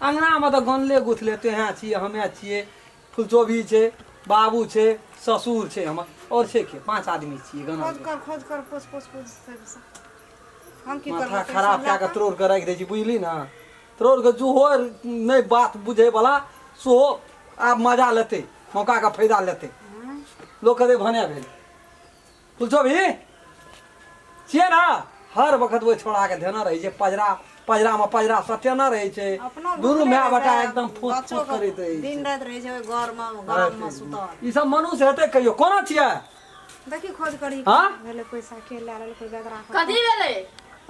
अंगनामे तऽ गनले गुथले तोहें छियै, हमे छियै, फुलचोभी छै, बाबू छै, ससुर छै हमर, आओर छै के? पाँच आदमी छियै गनल। खोज कर, खोज कर, पूछ पूछ पूछ सबसँ। हम की माथा करबै पैसा खराब कए लए कऽ त्रोड़ कऽ राखि दै छी, बुझली ने? त्रोड़ कऽ जुहो नहि बात बुझै बला सेहो। आब मजा लेतै मौकाके फायदा लेतै लोक कहतै भने भेल फुलचो भी छियै ने हर वक्त ओहि छोड़ाके धेने रहै छै पजरा पजरामे पजरा सटेने रहै छै अपनो दुनू भुखले माय रहै बेटा छै, एकदम फूस बच्चो फूस के करैत रहै दिन छै राति रहै छै ओहि घरमे गरममे सुतल ई सब मनुष्य हेतै कहियो कोना छियै देखी खोज करी हाँ? भेलै पैसा के लए लेलकै कोइ बेदरा के। कथी भेलै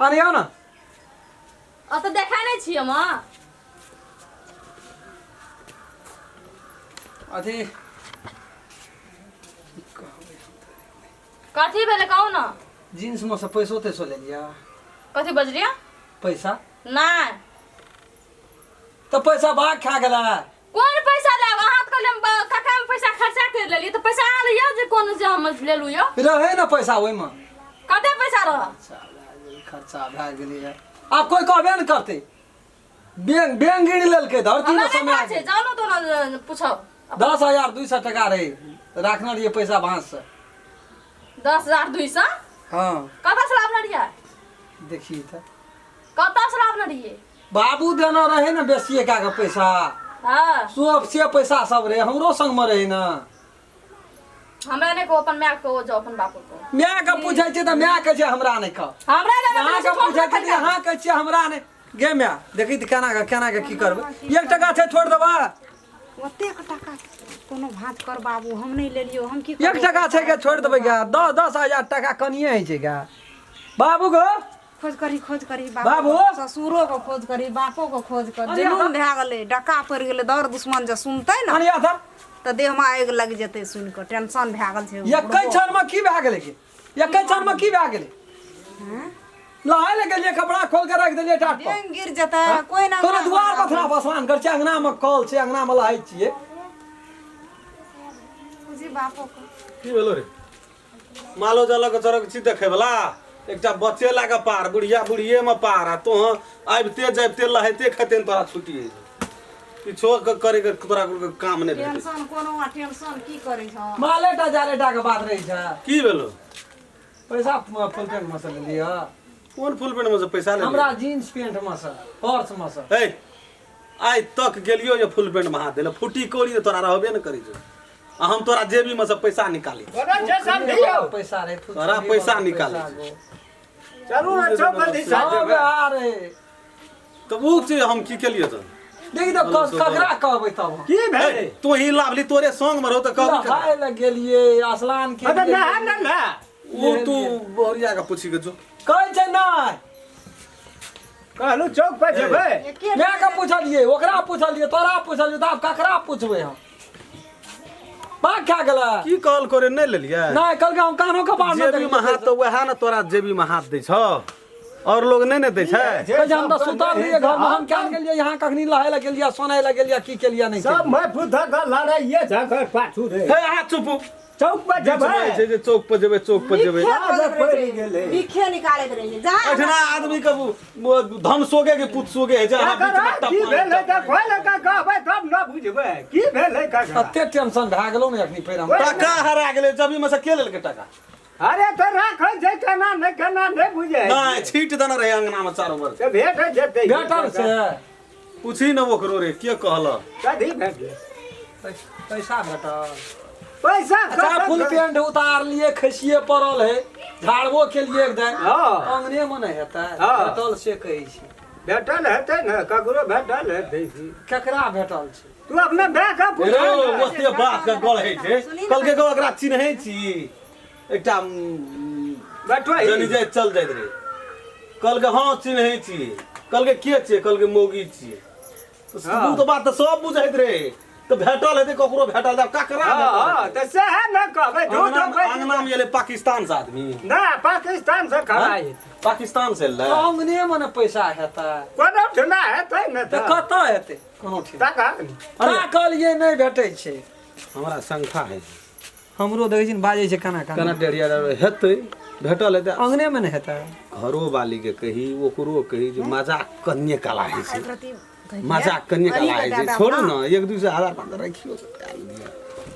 अरे आउ ने ओतऽ देखै नहि छियै माँ अथी कथी भेलै कहू ने जींसमे से पैसो तैसो लेलियै कथी बजलियै पैसा नहि तऽ पैसा भाग खा गेलै कोन पैसा लेब अहाँ तऽ कहलियै हम काका मे पैसा खर्चा करि लेलियै तऽ पैसा अहाँ लिअ जे कोन जे हम लेलहुँ यौ रहै ने पैसा ओहिमे कते पैसा रह खर्चा भए गेलै, खर्चा भए गेलै आब कोइ कहबे ने करतै बैंक बैंक गिर लेलकै धरती हमरा मे नहि समय पता छै जाउ ने तो पूछब 10,200 टका रहै राखने रहियै पैसा भाँज से 10,200 हाँ कतऽ से लाबने रहियै देखी तऽ कतऽ से लाबने रहियै बाबू देने रहै ने बेसिए कए कऽ पैसा हाँ सब से पैसा सब रहै हमरो संगमे रहै ने हमरा नहि कहो अपन माय के कहो जाओ अपन बाप के कहो माय के पूछै छियै तऽ माय कहै छै हमरा नहि कह हमरा नहि अहाँके पूछै छियै तऽ अहाँ कहै छियै हमरा नहि गे माय देखी तऽ केना कऽ केना कऽ की करबै एक टका छै छोड़ि देबै ओतेक टाका कोनो भाँज कर बाबू हम नहि लेलियौ हम की एक करबौ? टका छै के छोड़ि देबै गे दस 10,000 टका कनिए होइ छै गे बाबू गो खोज करी खोज करी बाबू? ससुरो के खोज करी बापो के खोज कर अरे जुलूम आधा- भए गेलै डका पड़ि गेलै दर दुश्मन जे सुनतै ने अनिया था तऽ देहमे आगि लागि जेतै सुनि कऽ टेंशन भए गेल छै एकै क्षणमे की भए गेलै गे एकै क्षणमे की भए गेलै लहाय लए गेलियै कपड़ा खोल के राखि देलियै टाट पर डेंग गिर जेतै कोइ ना तोरा दुआर पर थोड़ा बसवान कर छै अंगना मे कल छै अंगना मे लहाय छियै बुझी बापो के की भेलो रे मालो जालक चरक छी देखै वला एकटा बच्चे लागे पार बुढ़िया बुढ़िये में पार आ तोह आबिते जाबिते लहैते खाइते ने तोरा छुट्टी होइ छै किछो के करे के तोरा कुल के काम नहि भेटै छै। टेंशन कोनो टेंशन की करै छौ मालेटा जालेटा के बात रहै छै की भेलो पैसा फुल पेंट में से लेलियै कोन फुल पेंट में से पैसा ले हमरा जीन्स पेंट में से पर्स में से ए आइ तक गेलियो जे फुल पेंट में हाथ देले फुटी कौड़ी तऽ तोरा रहबे ने करै छै आ हम तोरा जेबी में से पैसा निकाली पैसा रे फुल तोरा पैसा निकालै छै। चलू ने चौक दिशा हाँ बे अरे तऽ ओ चीज हम की केलियै तऽ देखी तऽ ककरा कहबै तब की भेलै तू ही लाभली तोरे संग में रहो तऽ कहबी केना? लहाय लए गेलियै असलान के अरे नहा ने ना ओ तू बहुरिया के पूछी के जो कहै छै नहि कहलू चौक पर जेबै एके माय के पुछलियै ओकरा पुछलियै तोरा पुछलियै तऽ आब ककरा पुछबै हम बाघ खा गेलै की कहल करे नहि लेलियै नहि कहलकै हम कानो कपार नहि जेबी में हाथ तऽ वएह ने तोरा जेबी में हाथ दै छौ और लोग नहि ने दै छै कहै छै हम तऽ सुतल रहियै घरमे हम क्या गेलियै यहाँ कखनी लहाय लए गेलियै सोनाय लए गेलियै की केलियै नहि सब मैं फुद्धा का लड़ाइए झगड़ पाछू रे हे अहाँ चुप चौक पर बीच में जेबै छै जे चौक पर जेबै चौक पर जेबै बिखे खोजैत रहै पड़ि छै। गेलै। बिखे निकालैत रहै छै जहाँ एठना आदमी के धन सोगे के पुत सोगे है जे अहाँ बीच में की टप भेलै तऽ खोलि कऽ कहबै तब न बुझबै की भेलै ककरा कते टेंशन भए गेलौ ने अखनी फेर हम टका हरा गेलै जबी में से के लेलकै टका अरे तऽ राखै छै केना नहि केना नहि बुझै नहि छीट देने रहै अंगना में चारू बर तऽ भेट जेतै भेटल से पूछी ने ओकरो रे के कहलक कथी भेटलै पैसा भेटल पैसा अच्छा कतऽ फुल पेंट उतार लिए खसिए पड़ल है झाड़बो केलिए एक दिन हाँ। अंगने में नहि हेतै हाँ। भेटल से कहै छी भेटल हेतै ने ककरो भेटल हेतै की। केकरा भेटल छै तू अपना माय के पूछ रे ओते बात के गल है छै कहलकै गो एकरा चिन्है छी एकटा बैठो जनी जाइत चल जाइत रहे कहलकै हँ चिन्है छी कहलकै के छियै कहलकै मौगी छियै हाँ। ओ तऽ बात तऽ सब बुझैत रहे तऽ भेटल हेतै ककरो भेटल तऽ ककरा हँ भेटल हँ हेतै? तऽ सएह ने कहबै झूठ अंगना अंगना में एलै पाकिस्तान से आदमी ना पाकिस्तान से खड़ा हेतै पाकिस्तान से एलै अंगने में ने पैसा हेतै कोनो ठेना हेतै ने तऽ तऽ कतऽ हेतै कोनो ठीक तखन ताकलियै नहि भेटै छै हमरा शंका है हमरो देखै छी ने बाजै छै केना केना केना डेढ़िया हेतै भेटल हेतै अंगने में ने हेतै घरो वाली के कही ओकरो कही जे मजाक कन्ये कला होइ छै एक मजाक कन्ये कला होइ छै छोड़ू ने ने एक दू सए हजार पाँच सए राखियो के कए लिअ।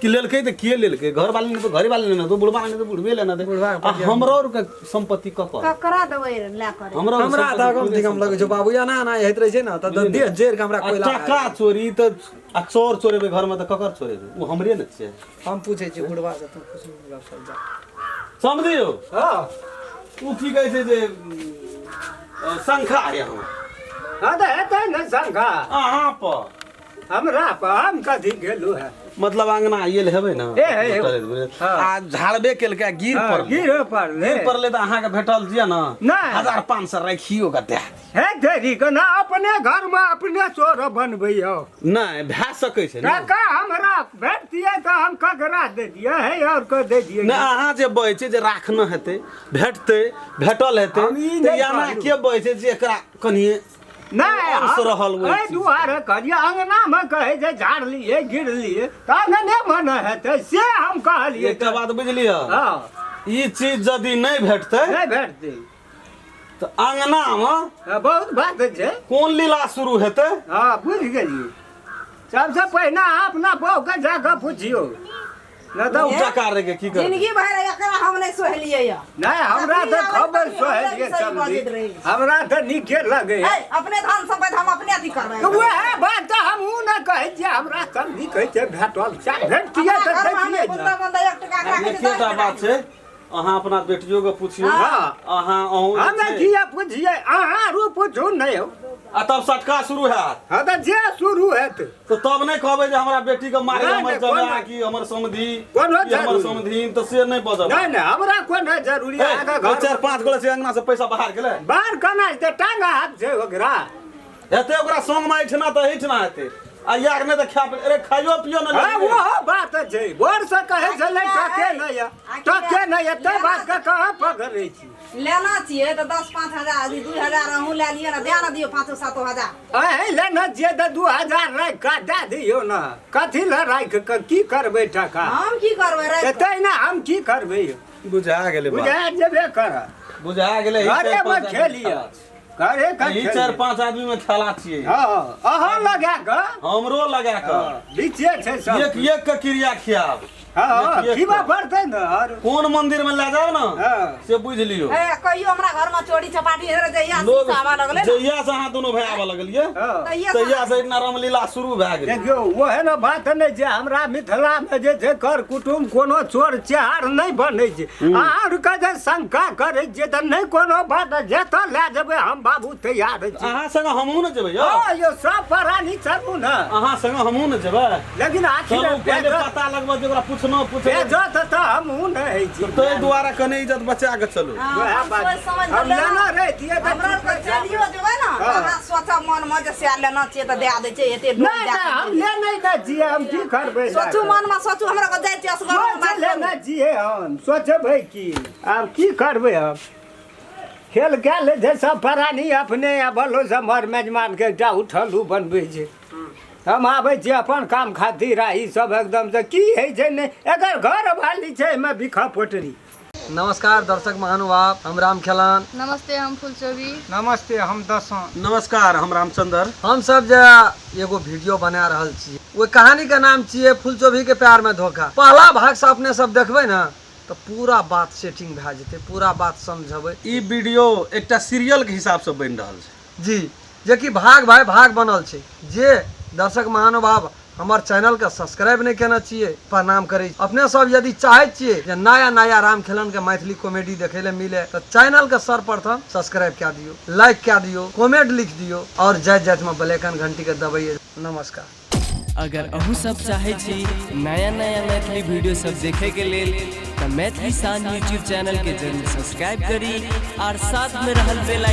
कि लेलकै तऽ के लेलकै घर वाली ने तऽ घरे वाली ने तो बुढ़बा ने तऽ बुढ़बे लेना दे बुढ़बा आ हमरो आर के संपत्ति ककर ककरा देबै लए कर हमरो हमरा तऽ कम से कम लगै छौ बाबू एना एना होइत रहै छै ने तऽ देह जरि के हमरा आ कोयला टका चोरी तऽ आ चोर चोरेबै घरमे तऽ ककर चोरेबै ओ हमरे ने छियै। हम पूछै छियै बुढ़बा से, तू पूछ बुढ़बा से जा। समझियौ हँ ओ की कहै छै जे शंखा है यहाँ। हँ तऽ हेतै ने शंखा अहाँ पर हमरा पर हम कथी गेलू है मतलब अंगना आयल हेबै ने हे, हे, हे। हँ। आ झाड़बे केलकै आ गिर हँ, पड़लै। गिर पड़लै। गिर पड़लै तऽ अहाँके भेटल जे ने नहि। 1500 राखियो के दए दियौ। हे तेरी के ना अपने घर में अपने चोर बनबै हो। नहि भए सकै छै ने। टका हमरा भेटतियै तऽ हम ककरा दे दियै हे और के दे दियै। नहि अहाँ जे बजै छियै जे राखने हेतै भेटतै भेटल हेतै हम ई तऽ नहि एना कहलहुँ। के बजै छै जे एकरा कनिए नहि अंश रहल ओहि एहि चीज। दुआरे कहलियै अंगना मे कहै जे झाड़लियै गिरलियै तऽ अंगने मे ने हेतै से हम कहलियै। एकटा बात बुझलियै? हँ। ई चीज यदि नहि भेटतै नहि भेटतै तऽ अंगना मे हँ, बहुत बात छै। कोन लीला शुरू हेतै? हँ बुझि गेलियै। सबसँ पहिने अहाँ अपना बहूके जाकऽ पुछियौ नहि तऽ ओ टका रे के की करबै? जिंदगी भरि एकरा हम नहि सोहलियै यऽ। नहि हमरा तऽ खबर सोहलियै सही समझी। बजैत रहै। हमरा तऽ नीके लगै ए, अपने धन सम्पत्ति हम अपने अथी करबै। तऽ वएह बात तऽ हमहूँ नहि कहै छियै हमरा समझी कहै छै भेटल सएह भेटतियै अपना तऽ घरमे हम दैतियै बुंदा ने। बुंदा एक टका राखै छियै, एकेटा दस टका बात छै अहाँ अपना बेटियो के पुछियौ हँ। अहाँ अहूँ जे हमे छै- किया पुछियै अहाँ रू पुछू नहि हौ। आ तब सटका शुरू हैत। हँ तऽ जे शुरू हेतै तऽ तब नहि कहबै जे हमरा बेटी के मारे नहि, हमर नहि, जमाय कोनो- कि हमर समधी कोनो कि हमर जरूरी। समधीन तऽ से नहि बजब। नहि नहि हमरा कोनो जरूरी ए, अहाँके ओ घर 4-5 गोला से अंगना से पैसा बाहर गेलै। बाहर केना जेतै टांगा हाथ छै ओकरा। हेतै ओकरा संग मे एहिठिना तऽ एहिठिना हेतै आ यार नहि तऽ खाय अरे खाइयो पियो ने हँ लगलै। ओहो बात छै भोर से कहै छलै टके नहि यऽ टके नहि यऽ तै बात के कहाँ पकड़ै छी। लेना छियै तऽ 10-5 हजार 2 हजार अहूँ लए लिअ ने दए ने दियौ 5-7 हजार। अहीं लेने छियै तऽ 2000 राखि कऽ दए दियौ ने कथी लए राखि कऽ की करबै टका? हम की करबै राखि तऽ तहिना हम की करबै यौ? बुझा गेलै बात। बुझा जेबे करत। बुझा गेलै ई घरेमे 4-5 आदमी खेलिअ। खेला छै। घरे के ई 4-5 आदमी में खेला छियै। हँ अहाँ लगा कऽ हमरो लगा कऽ बीचे छै सब। एक एक के क्रिया खियाब। हँ एक एक खीबा के। पड़तै ने और कोन मंदिर में लए जाओ ना हँ। से बुझि लियौ। ए कहियो हमरा घर में चोरी चपाटी हेरे जहिया लोग शीशा आबऽ लगलै ने जहिया से अहाँ दुनू भाय आबऽ लगलियै हँ। तहिया से तहिया से इतना रामलीला शुरू भए गेलै। देखियौ ओहन बात नहि छै हमरा मिथिलामे जे छै कर कुटुम्ब कोनो चोर चेहार नहि बनै छै। अहाँ आरके जे शंका करै छियै तऽ नहि कोनो बात जतऽ लए जेबै हम बाबू तैयार छी। अहाँ संगे हमहूँ ने जेबै यौ। हँ यौ सब प्राणी चलू ने। अहाँ संगे हमहूँ ने जेबै। लेकिन आखिर चलू पहिले बेजत पता लगबऽ जे ओकरा पूछनो पूछबै। बेजत तऽ हमहूँ नहि होइ छी। ताहि दुआरे कने इज्जत बचा कऽ चलू। हँ, वएह हम बात। सोचि समझि हम कऽ लेना। लेना रहितियै तऽ हमरा ठीक आरके चलियो जेबै ने हँ। अहाँ सोचब मन मे जे सएह लेना छियै तऽ दए दै छै एते डोल नहि दए नहि हम कऽ। लेने नहि छियै हम की करबै लए सोचू कऽ? मन मे सोचू हमरा के जाइ छियै असगर सोच लेने छियै हम सोचबै की आब की करबै हम खेल कए लै छै सब प्राणी अपने आ बलो से मर मेजमान के एकटा उठल उ बनबै छै। हम आबै छियै अपन काम खातिर आ ई सब एकदम से की होइ छै नहि एकर घर वाली छै एहिमे बिखा पोटरी। नमस्कार दर्शक महानुभाव, हम राम खेलान। नमस्ते हम फुलचोबी। नमस्ते हम दसों। नमस्कार हम रामचंद्र। हम सब जे एगो वीडियो बना रहल छी ओहि कहानी के नाम छियै फुलचोभी के प्यार में धोखा। पहला भाग से अपने सब देखबै ने तऽ पूरा बात सेटिंग भए जेतै, पूरा बात समझबै। ई वीडियो एकटा सीरियल के हिसाब से बनि रहल छै जी, जे कि भाग भाई भाग बनल छै। जे दर्शक महानुभाव हमर चैनल के सब्सक्राइब नहीं केने छियै प्रणाम करै छी। अपने सब यदि चाहै छियै जे नया नया राम खेलन के मैथिली कॉमेडी देखै ले मिले तऽ चैनल के सर्वप्रथम सब्सक्राइब कए दियौ, लाइक कए दियौ, कमेंट लिख दियौ और जाइत जाइत में बेल आइकन घंटी के दबैयै। नमस्कार। अगर अहूँ सब चाहै छी नया नया मैथिली वीडियो सब देखे के लेल तऽ मैथिली शान यूट्यूब चैनल के जरूर सब्सक्राइब करी और साथ में रहल बेल आइकन